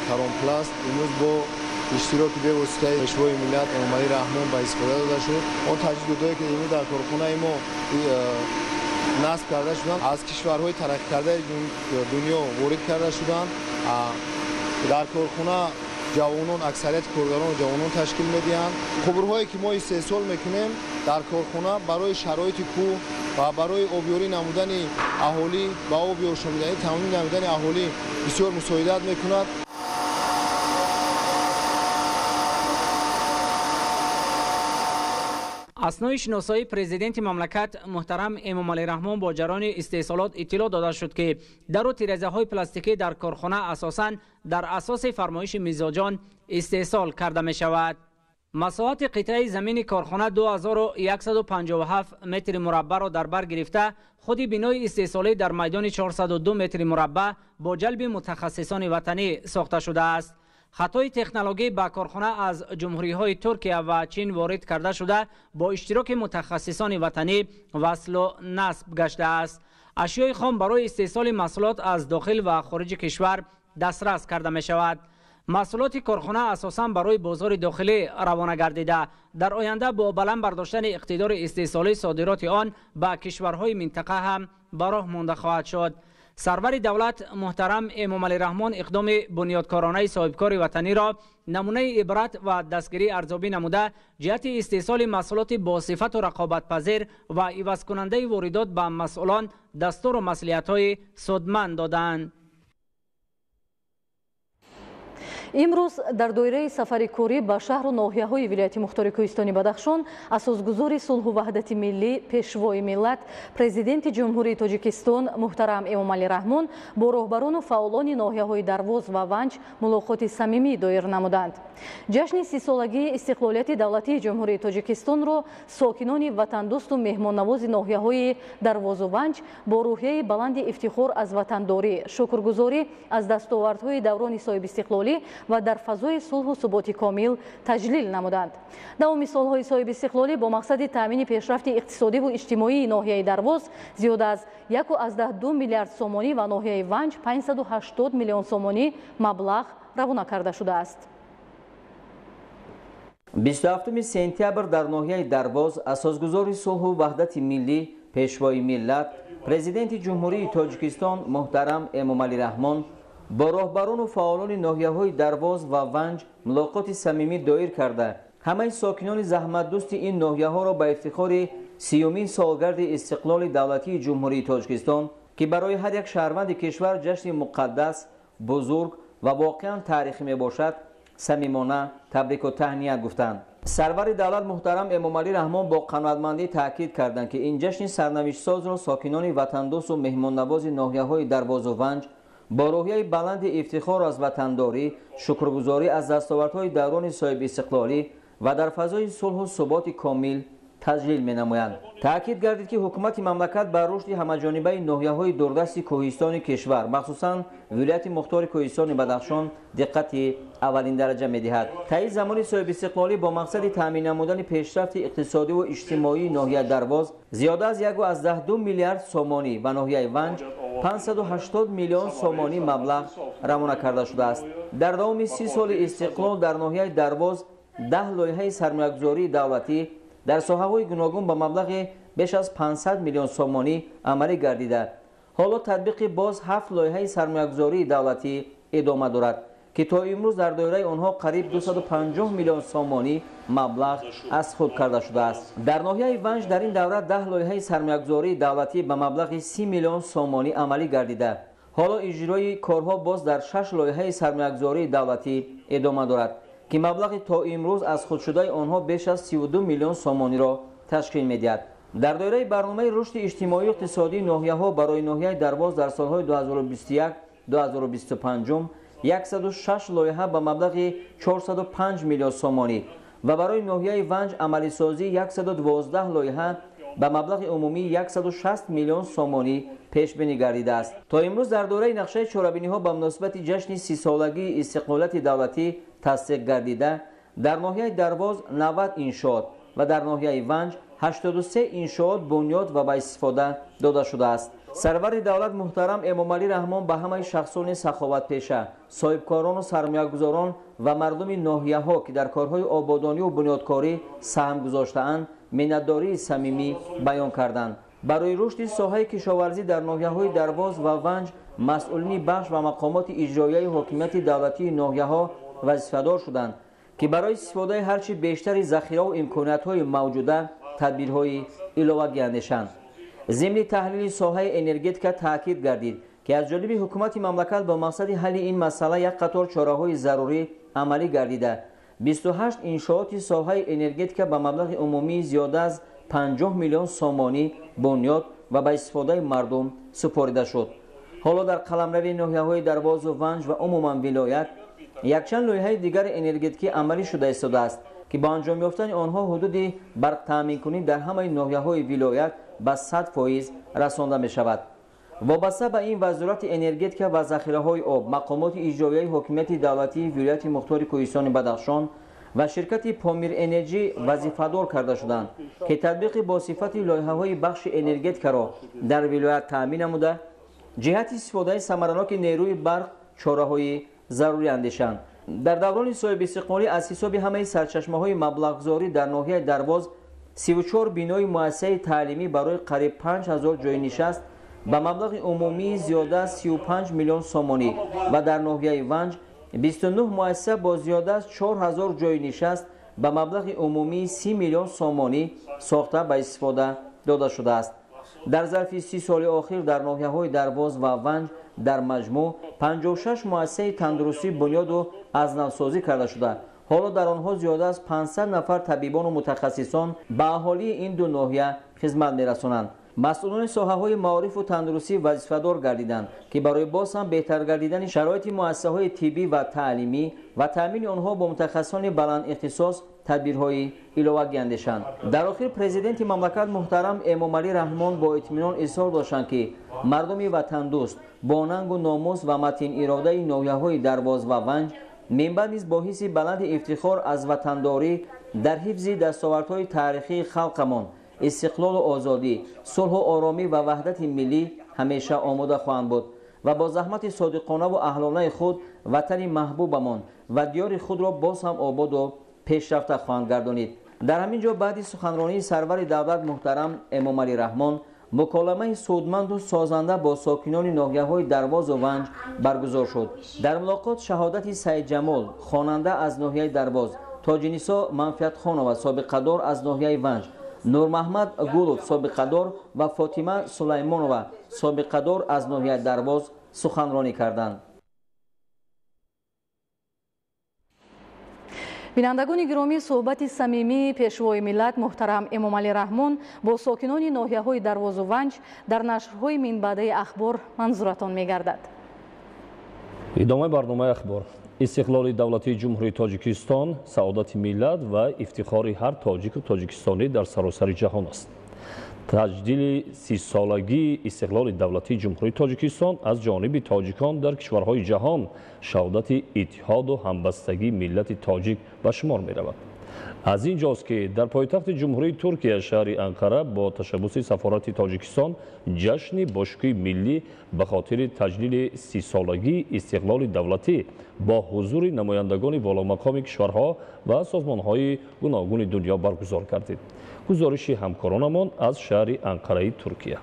Каронпласт имрӯз бо иштироки бевоситаи Пешвои миллат Эмомалӣ Раҳмон ба истифода дода шуд. Он таҷҳизотҳое ки имрӯз дар корхонаи мо насб карда шуданд, аз кишварҳои тараққикардаи дунё ворид карда шуданд. Дар корхона ҷавонон, аксарияти коргарон ҷавонон ташкил медиҳанд. Қубурҳое ки мо истеҳсол мекунем дар корхона барои шароити кӯҳ ва барои обёрӣ намудани аҳолӣ ва оби ошомиданӣ таъмин намудани аҳолӣ бисёр мусоидат мекунад. Аснои шиносоии президенти мамлакат муҳтарам Эмомалӣ Раҳмон бо ҷараёни истеҳсолот иттилоъ дода шуд, ки дару тирезаҳои пластикӣ дар корхона асосан дар асоси фармоиши мизоҷон истеҳсол карда мешавад. Масоҳати қитъаи замини корхона 2157 метри мураббаъро дар бар гирифта, худи бинои истеҳсолӣ дар майдони 402 метри мураббаъ бо ҷалби мутахассисони ватанӣ сохта шудааст. Хатои технологӣ ба корхона аз ҷумҳуриҳои Туркия ва Чин ворид карда шуда, бо иштироки мутахассисони ватанӣ васлу насб гаштааст. Ашёи хом барои истеҳсоли маҳсулот аз дохил ва хориҷи кишвар дастрас карда мешавад. Маҳсулоти корхона асосан барои бозори дохилӣ равона гардида, дар оянда бо баланд бардоштани иқтидори истеҳсолии содироти он ба кишварҳои минтақа ҳам ба роҳ монда хоҳад шуд. Сарвари давлат муҳтарам Эмомалӣ Раҳмон иқдоми бунёдкоронаи соҳибкори ватаниро намунаи ибрат ва дастгирӣ арзёбӣ намуда, ҷиҳати истеҳсоли маҳсулоти босифату рақобатпазир ва ивазкунандаи воридот ба масъулон дастуру маслиҳатҳои судманд доданд. Имрӯз дар доираи сафари корӣ ба шаҳру ноҳияҳои вилояти мухтори Кӯҳистони Бадахшон асосгузори сулҳу ваҳдати миллӣ, Пешвои миллат, Президенти Ҷумҳурии Тоҷикистон муҳтарам Эмомалӣ Раҳмон бо роҳбарону фаъолони ноҳияҳои Дарвоз ва Ванҷ мулоқоти самимӣ доир намуданд. Ҷашни 30-солагии истиқлолияти давлатии Ҷумҳурии Тоҷикистонро сокинони ватандӯсту меҳмоннавози ноҳияҳои Дарвозу Ванҷ бо рӯҳияи баланди ифтихор аз ватандорӣ, шукргузорӣ аз дастовардҳои даврони соҳибистиқлолӣ ва дар фазои сулҳу суботи комил таҷлил намуданд. Давоми солҳои соҳибистиқлолӣ бо мақсади таъмини пешрафти иқтисодиву иҷтимоии ноҳияи Дарвоз зиёда аз 1,2 миллиард сомонӣ ва ноҳияи Ванҷ 580 миллион сомонӣ маблағ равона карда шудааст. 27 сентябр дар ноҳияи Дарвоз асосгузори сулҳу ваҳдати миллӣ, Пешвои миллат, Президенти Ҷумҳурии Тоҷикистон муҳтарам Эмомалӣ Раҳмон бо роҳбарону фаъолони ноҳияҳои Дарвоз ва Ванҷ мулоқоти самимӣ доир карда, ҳамаи сокинони заҳматдӯсти ин ноҳияҳоро ба ифтихори 30-умин солгарди истиқлоли давлатии Ҷумҳурии Тоҷикистон, ки барои ҳар як шаҳрванди кишвар ҷашни муқаддас, бузург ва воқеан таърихӣ мебошад, самимона табрику таҳният гуфтанд. Сарвари давлат муҳтарам Эмомалӣ Раҳмон бо қаноатмандӣ таъкид карданд, ки ин ҷашни сарнавиштсозро сокинони ватандӯсту меҳмоннавози ноҳияҳои Дарвозу Ванҷ бо рӯҳияи баланди ифтихор аз ватандорӣ, шукргузорӣ аз дастовардҳои даврони соҳибистиқлолӣ ва дар фазои сулҳу суботи комил таҷлил менамоянд. Таъкид гардид, ки ҳукумати мамлакат ба рушди ҳамаҷонибаи ноҳияҳои дурдасти кӯҳистони кишвар, махсусан вилояти мухтори кӯҳистони Бадахшон, диққати аввалиндараҷа медиҳад. Таи замони соҳибистиқлолӣ бо мақсади таъмин намудани пешрафти иқтисодиву иҷтимоии ноҳияи Дарвоз зиёда аз 1,2 миллиард сомонӣ ба ноҳияи Ванҷ 580 миллион сомонӣ маблағ равона карда шудааст. Дар давоми 30 соли истиқлол дар ноҳияи Дарвоз 10 лоиҳаи сармоягузории давлатӣ дар соҳаҳои гуногун ба маблағи беш аз 500 миллион сомонӣ амалӣ гардида, Ҳоло татбиқи боз 7 лоиҳаи сармоягузории давлатӣ идома дорад, ки то имрӯз дар доираи онҳо қариб 250 миллион сомонӣ маблағ аз худ карда шудааст. Дар ноҳияи Ванҷ дар ин давра 10 лоиҳаи сармоягузории давлатӣ ба маблағи 30 миллион сомонӣ амалӣ гардида. Ҳоло иҷрои корҳо боз дар 6 лоиҳаи сармоягузории давлатӣ идома дорад, ки маблағи то имрӯз аз худшудаи онҳо беш аз 32 миллион сомониро ташкил медиҳад. Дар доираи барномаи рушди иҷтимоию иқтисодии ноҳияҳо барои ноҳияи Дарвоз дар солҳои 2021-2025 106 лоиҳа ба маблағи 405 миллион сомонӣ ва барои ноҳияи Ванҷ амалисозии 112 лоиҳа ба маблағи умумии 160 миллион сомонӣ пешбинӣ гардидааст. То имрӯз дар доираи нақшаи чорабиниҳо ба муносибати ҷашни 30-солагии истиқлолияти давлатӣ тасдиқ гардида, дар ноҳияи Дарвоз 90 иншоот ва дар ноҳияи Ванҷ 83 иншоот бунёд ва ба истифода дода шудааст. Сарвари давлат муҳтарам Эмомалӣ Раҳмон ба ҳамаи шахсони саховатпеша, соҳибкорону сармоягузорон ва мардуми ноҳияҳо, ки дар корҳои ободониву бунёдкорӣ саҳм гузоштаанд, миннатдории самимӣ баён карданд. Барои рушди соҳаи кишоварзӣ дар ноҳияҳои Дарвоз ва Ванҷ масъулини бахш ва мақомоти иҷроияи ҳокимияти давлатии ноҳияҳо вазифадор шуданд, ки барои истифодаи ҳарчи бештари захираву имкониятҳои мавҷуда тадбирҳои иловагӣ андешанд. Зимни таҳлили соҳаи энергетика таъкид гардид, ки аз ҷониби ҳукумати мамлакат бо мақсади ҳалли ин масъала як қатор чораҳои зарурӣ амалӣ гардида, 28 иншооти соҳаи энергетика ба маблағи умумии зиёда аз 50 миллион сомонӣ бунёд ва ба истифодаи мардум супорида шуд. Ҳоло дар қаламрави ноҳияҳои Дарвозу Ванҷ ва умуман вилоят якчанд лоиҳаи дигари энергетикӣ амалӣ шуда истодааст, ки бо анҷом ёфтани онҳо ҳудуди барқтаъминкунӣ дар ҳамаи ноҳияҳои вилоят ба 100% расонда мешавад. Вобаста ба ин Вазорати энергетика ва захираҳои об, мақомоти иҷроияи ҳокимияти давлатии вилояти мухтори Кӯҳистони Бадахшон ва ширкати Помир Энерҷи вазифадор карда шуданд, ки татбиқи бо сифати лоиҳаҳои бахши энергетикаро дар вилоят таъмин намуда, ҷиҳати истифодаи самараноки нерӯи барқ чораҳои зарурӣ андешанд. Дар даврони соҳибистиқлолӣ аз ҳисоби ҳамаи сарчашмаҳои маблағгузорӣ дар ноҳияи Дарвоз 34 бинои муассисаи таълимӣ барои қариб 5000 ҷойнишаст ба маблағи умумии зиёда аз 35 миллион сомонӣ ва дар ноҳияи Ванҷ 29 муассиса бо зиёда аз 4000 ҷойнишаст ба маблағи умумии 30 миллион сомонӣ сохта ба истифода дода шудааст. Дар зарфи 30 соли охир дар ноҳияҳои Дарвоз ва Ванҷ дар маҷмӯъ 56 муассисаи тандурустӣ бунёду аз навсозӣ карда шуда, ҳоло дар онҳо зиёда аз 500 нафар табибону мутахассисон ба аҳолии ин ду ноҳия хизмат мерасонанд. Масъулони соҳаҳои маорифу тандурустӣ вазифадор гардиданд, ки барои боз ҳам беҳтар гардидани шароити муассисаҳои тиббӣ ва таълимӣ ва таъмини онҳо бо мутахассисони баландихтисос тадбирҳои иловагӣ андешанд. Дар охир президенти мамлакат муҳтарам Эмомалӣ Раҳмон бо итминон изҳор доштанд, ки мардуми ватандӯст бо нангу номус ва матин иродаи ноҳияҳои Дарвоз ва Ванҷ минбаъд низ бо ҳисси баланди ифтихор аз ватандорӣ дар ҳифзи дастовардҳои таърихии халқамон, истиқлолу озодӣ, сулҳу оромӣ ва ваҳдати миллӣ ҳамеша омода хоҳанд буд ва бо заҳмати содиқонаву аҳлонаи худ ватани маҳбубамон ва диёри худро боз ҳам ободу пешрафта хоҳанд гардонид. Дар ҳамин ҷо баъди суханронии сарвари давлат муҳтарам Эмомалӣ Раҳмон муколамаи судманду созанда бо сокинони ноҳияҳои Дарвозу Ванҷ баргузор шуд. Дар мулоқот шаҳодати Саидҷамол, хонанда аз ноҳияи Дарвоз, Тоҷинисо Манфиатхонова, собиқадор аз ноҳияи Ванҷ, Нурмаҳмад Гулов, собиқадор ва Фотима Сулаймонова, собиқадор аз ноҳияи Дарвоз суханронӣ карданд. Бинандагони гиромӣ, суҳбати самимии пешвои миллат муҳтарам Эмомалӣ Раҳмон бо сокинони ноҳияҳои Дарвозу Ванҷ дар нашрҳои минбаъдаи ахбор манзуратон мегардад. Идомаи барномаи ахбор. Истиқлоли давлатии Ҷумҳурии Тоҷикистон саодати миллат ва ифтихори ҳар тоҷику тоҷикистонӣ дар саросари ҷаҳон аст. Таҷдили 30-солагии истиқлоли давлатии Ҷумҳурии Тоҷикистон аз ҷониби тоҷикон дар кишварҳои ҷаҳон шаҳодати иттиҳоду ҳамбастагии миллати тоҷик ба шумор меравад. Аз ин ҷост, ки дар пойтахти Ҷумҳурии Туркия шаҳри Анқара бо ташаббуси сафорати Тоҷикистон ҷашни бошукӯҳи миллӣ ба хотири таҷлили 30-солагии истиқлоли давлатӣ бо ҳузури намояндагони воломақоми кишварҳо ва созмонҳои гуногуни дунё баргузор гардид. Гузориши ҳамкоронамон аз шаҳри Анқараи Туркия.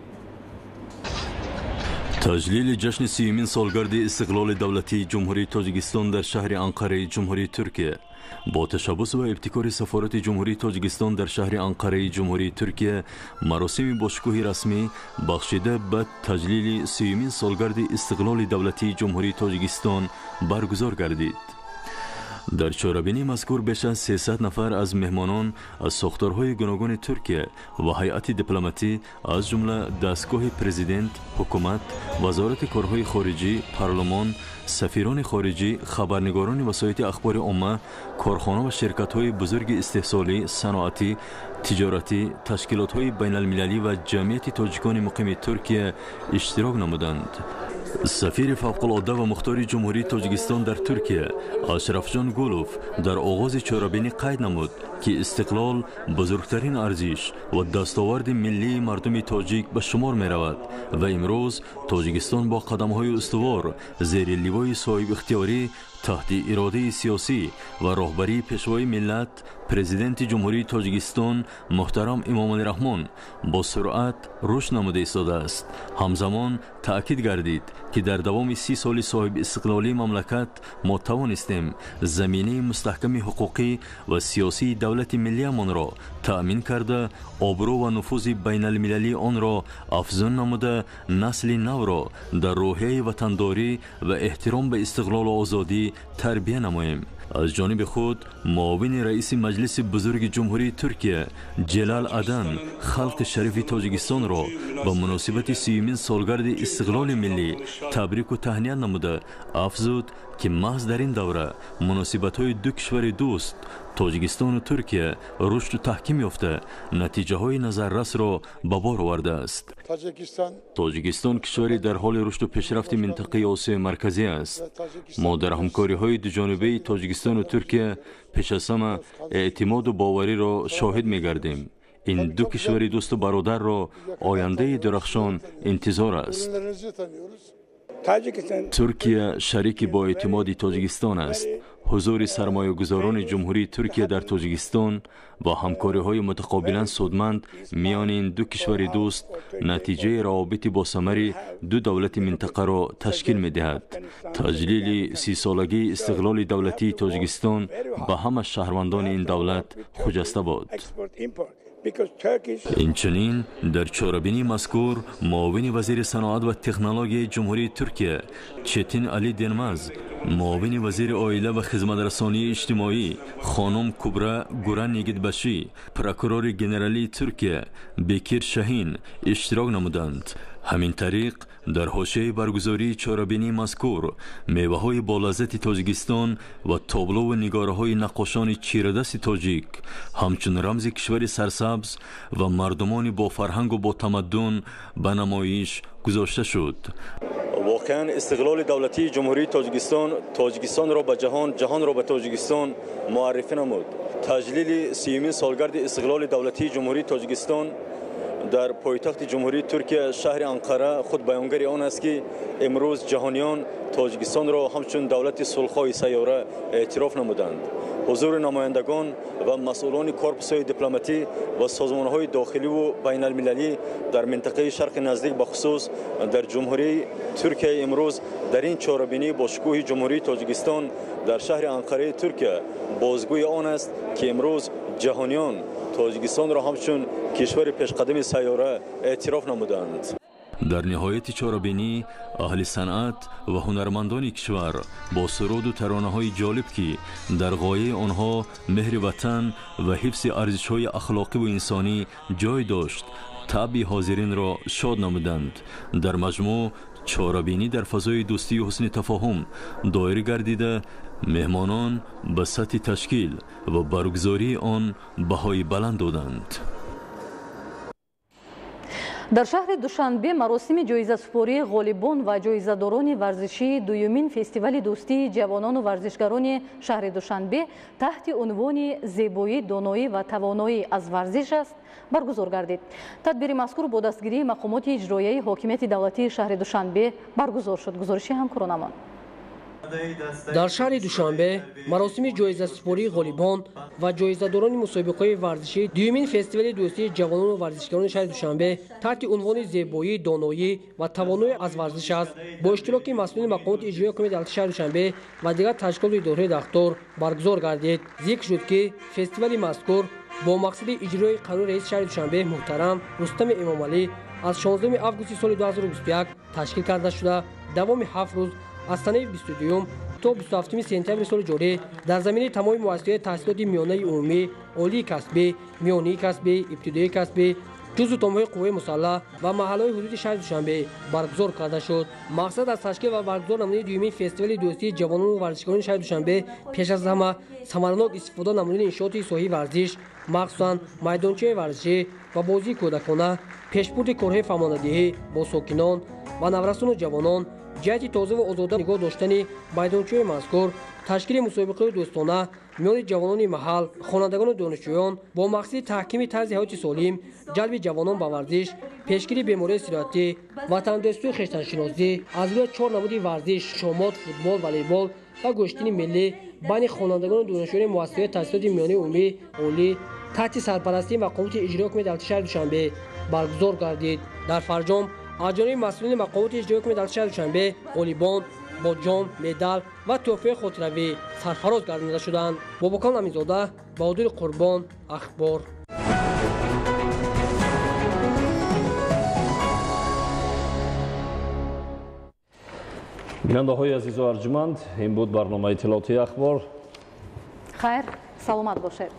Таҷлили ҷашни 30-умин солгарди истиқлоли давлатии Ҷумҳурии Тоҷикистон дар шаҳри Анқараи Ҷумҳурии Туркия бо ташаббус ва ибтикори Сафорати Ҷумҳурии Тоҷикистон дар шаҳри Анқараи Ҷумҳурии Туркия маросими бошукӯҳи расмӣ бахшида ба таҷлили 30-умин солгарди истиқлоли давлатии Ҷумҳурии Тоҷикистон баргузор гардид. Дар чорабинии мазкур беш аз 300 нафар аз меҳмонон аз сохторҳои гуногуни Туркия ва ҳайати дипломатӣ, аз ҷумла дастгоҳи президент, ҳукумат, вазорати корҳои хориҷӣ, парлумон, сафирони хориҷӣ, хабарнигорони васоити ахбори омма, корхона ва ширкатҳои бузурги истеҳсолӣ, саноатӣ, тиҷоратӣ, ташкилотҳои байналмилалӣ ва ҷамъияти тоҷикони муқими Туркия иштирок намуданд. Сафири фавқулодда ва мухтори Ҷумҳурии Тоҷикистон дар Туркия Ашрафҷон Гулов дар оғози чорабинӣ қайд намуд, ки истиқлол бузургтарин арзиш ва дастоварди миллии мардуми тоҷик ба шумор меравад ва имрӯз Тоҷикистон бо қадамҳои устувор зери ливои соҳибихтиёрӣ таҳти иродаи сиёсӣ ва роҳбарии Пешвои миллат, Президенти Ҷумҳурии Тоҷикистон муҳтарам Эмомалӣ Раҳмон бо суръат рушд намуда истодааст. Ҳамзамон таъкид гардид, ки дар давоми 30 соли соҳибистиқлолии мамлакат мо тавонистем заминаи мустаҳками ҳуқуқӣ ва сиёсии давлати миллиямонро таъмин карда, обрӯ ва нуфузи байналмилалии онро афзун намуда, насли навро дар рӯҳияи ватандорӣ ва эҳтиром ба истиқлолу озодӣ тарбия намоем. Аз ҷониби худ муовини раиси Маҷлиси бузурги Ҷумҳурии Туркия Ҷелал Адан халқи шарифи Тоҷикистонро ба муносибати 30-умин солгарди истиқлоли миллӣ табрику таҳният намуда афзуд, ки маҳз дар ин давра муносибатҳои ду кишвари дӯст, Тоҷикистону Туркия, рушду таҳким ёфта, натиҷаҳои назаррасро ба бор овардааст. Тоҷикистон кишваре дар ҳоли рушду пешрафти минтақаи Осиёи Марказӣ аст. Мо дар ҳамкориҳои дуҷонибаи Тоҷикистону Туркия пеш аз ҳама эътимоду бовариро шоҳид мегардем. Ин ду кишвари дӯсту бародарро ояндаи дурахшон интизор аст. Туркия шарики боэътимоди Тоҷикистон аст. Ҳузури сармоягузорони Ҷумҳурии Туркия дар Тоҷикистон ва ҳамкориҳои мутақобилан судманд миёни ин ду кишвари дӯст натиҷаи равобити босамари ду давлати минтақаро ташкил медиҳад. Таҷлили 30-солагии истиқлоли давлатии Тоҷикистон ба ҳама шаҳрвандони ин давлат хуҷаста бод. Инчунин дар чорабинии мазкур муовини вазири саноат ва технологияи Ҷумҳурии Туркия Четин Али Денмаз, муовини вазири оила ва хизматрасонии иҷтимоӣ хонум Кубра Гуран Йигитбашӣ, прокурори генералии Туркия Бекир Шаҳин иштирок намуданд. Ҳамин тариқ дар ҳошияи баргузории чорабинии мазкур меваҳои болаззати Тоҷикистон ва тоблову нигораҳои наққошони чирадасти тоҷик ҳамчун рамзи кишвари сарсабз ва мардумони бофарҳангу ботамаддун ба намоиш гузошта шуд. Воқеан истиқлоли давлатии Ҷумҳурии Тоҷикистон Тоҷикистонро ба ҷаҳон, ҷаҳонро ба Тоҷикистон муаррифӣ намуд. Таҷлили 30-умин солгарди истиқлоли давлатии Ҷумҳурии Тоҷикистон дар пойтахти Ҷумҳурии Туркия шаҳри Анқара худ баёнгари он аст, ки имрӯз ҷаҳониён Тоҷикистонро ҳамчун давлати сулҳхоҳи сайёра эътироф намуданд. Ҳузури намояндагон ва масъулони корпусҳои дипломатӣ ва созмонҳои дохиливу байналмилалӣ дар минтақаи Шарқи Наздик, бахусус дар Ҷумҳурии Туркияи имрӯз дар ин чорабинӣ бо шукӯҳи Ҷумҳурии Тоҷикистон дар шаҳри Анқараи Туркия бозгӯи он аст, ки имрӯз ҷаҳониён Тоҷикистонро ҳамчун кишвари пешқадами сайёра эътироф намуданд. Дар ниҳояти чорабинӣ аҳли санъат ва ҳунармандони кишвар бо суруду таронаҳои ҷолиб, ки дар ғояи онҳо меҳри ватан ва ҳифзи арзишҳои ахлоқиву инсонӣ ҷой дошт, табъи ҳозиринро шод намуданд. Дар маҷмӯъ чорабинӣ дар фазои дӯстию ҳусни тафоҳум доир гардида, меҳмонон ба сатҳи ташкил ва баргузории он баҳои баланд доданд. Дар шаҳри Душанбе маросими ҷоизасупории ғолибон ва ҷоизадорони варзишии дуюмин фестивали дӯстии ҷавонону варзишгарони шаҳри Душанбе таҳти унвони «Зебоӣ, доноӣ ва тавоноӣ аз варзиш аст» баргузор гардид. Тадбири мазкур бо дастгирии мақомоти иҷроияи ҳокимияти давлатии шаҳри Душанбе баргузор шуд. Гузориши ҳамкоронамон. Дар шаҳри Душанбе маросими ҷоизасупории ғолибон ва ҷоизадорони мусобиқаҳои варзишӣ дуюмин фестивали дӯстии ҷавонону варзишгарони шаҳри Душанбе таҳти унвони зебоӣ, доноӣ ва тавоноӣ аз варзиш аст бо иштироки масъулини мақомоти иҷроии ҳукумати давлати шаҳри Душанбе ва дигар ташкилоту идораҳои дахлдор баргузор гардид. Зикр шуд, ки фестивали мазкур бо мақсади иҷрои қарори раиси шаҳри Душанбе муҳтарам Рустами Эмомалӣ аз 16 августи соли 2021 ташкил карда шуда, давоми 7 рӯз аз санаи 22 то 27 сентябри соли ҷорӣ дар заминаи тамоми муассисаҳои таҳсилоти миёнаи умумӣ, олии касбӣ, миёнии касбӣ, ибтидоии касбӣ, ҷузъу томҳои қувваи мусаллаҳ ва маҳаллаҳои ҳудуди шаҳри Душанбе баргузор карда шуд. Мақсад аз ташкил ва баргузор намудани дуюмин фестивали дӯстии ҷавонону варзишгарони шаҳри Душанбе пеш аз ҳама самаранок истифода намудани иншооти соҳаи варзиш, махсусан майдончаи варзишӣ ва бозии кӯдакона, пешбурди корҳои фаҳмонадиҳӣ бо сокинон ва наврасону ҷавонон ҷиҳати тозаву озода нигоҳ доштани майдончаҳои мазкур, ташкили мусобиқаҳои дӯстона миёни ҷавонони маҳал, хонандагону донишҷӯён бо мақсади таҳкими тарзи ҳаёти солим, ҷалби ҷавонон ба варзиш, пешгирии бемории сироятӣ, ватандӯстию хештаншиносӣ аз рӯи 4 намуди варзиш шомот, футбол, волейбол ва гӯштини миллӣ байни хонандагону донишҷӯёни муассисаҳои таҳсилоти миёнаи умумӣ, олӣ таҳти сарпарастии мақомоти иҷроии ҳукумати давлати шаҳри Душанбе баргузор гардид. Дар фарҷом аз ҷониби масъулини мақомоти иҷроии ҳукумати давлати шаҳри Душанбе ғолибон бо ҷом, медал ва тӯҳфаи хотиравӣ сарфароз гардонида шуданд. Бобокон Аминзода, Баҳодури Қурбон, Ахбор. Бинандаҳои азизу арҷманд, ин буд барномаи иттилоотии Ахбор. Хайр, саломат бошед.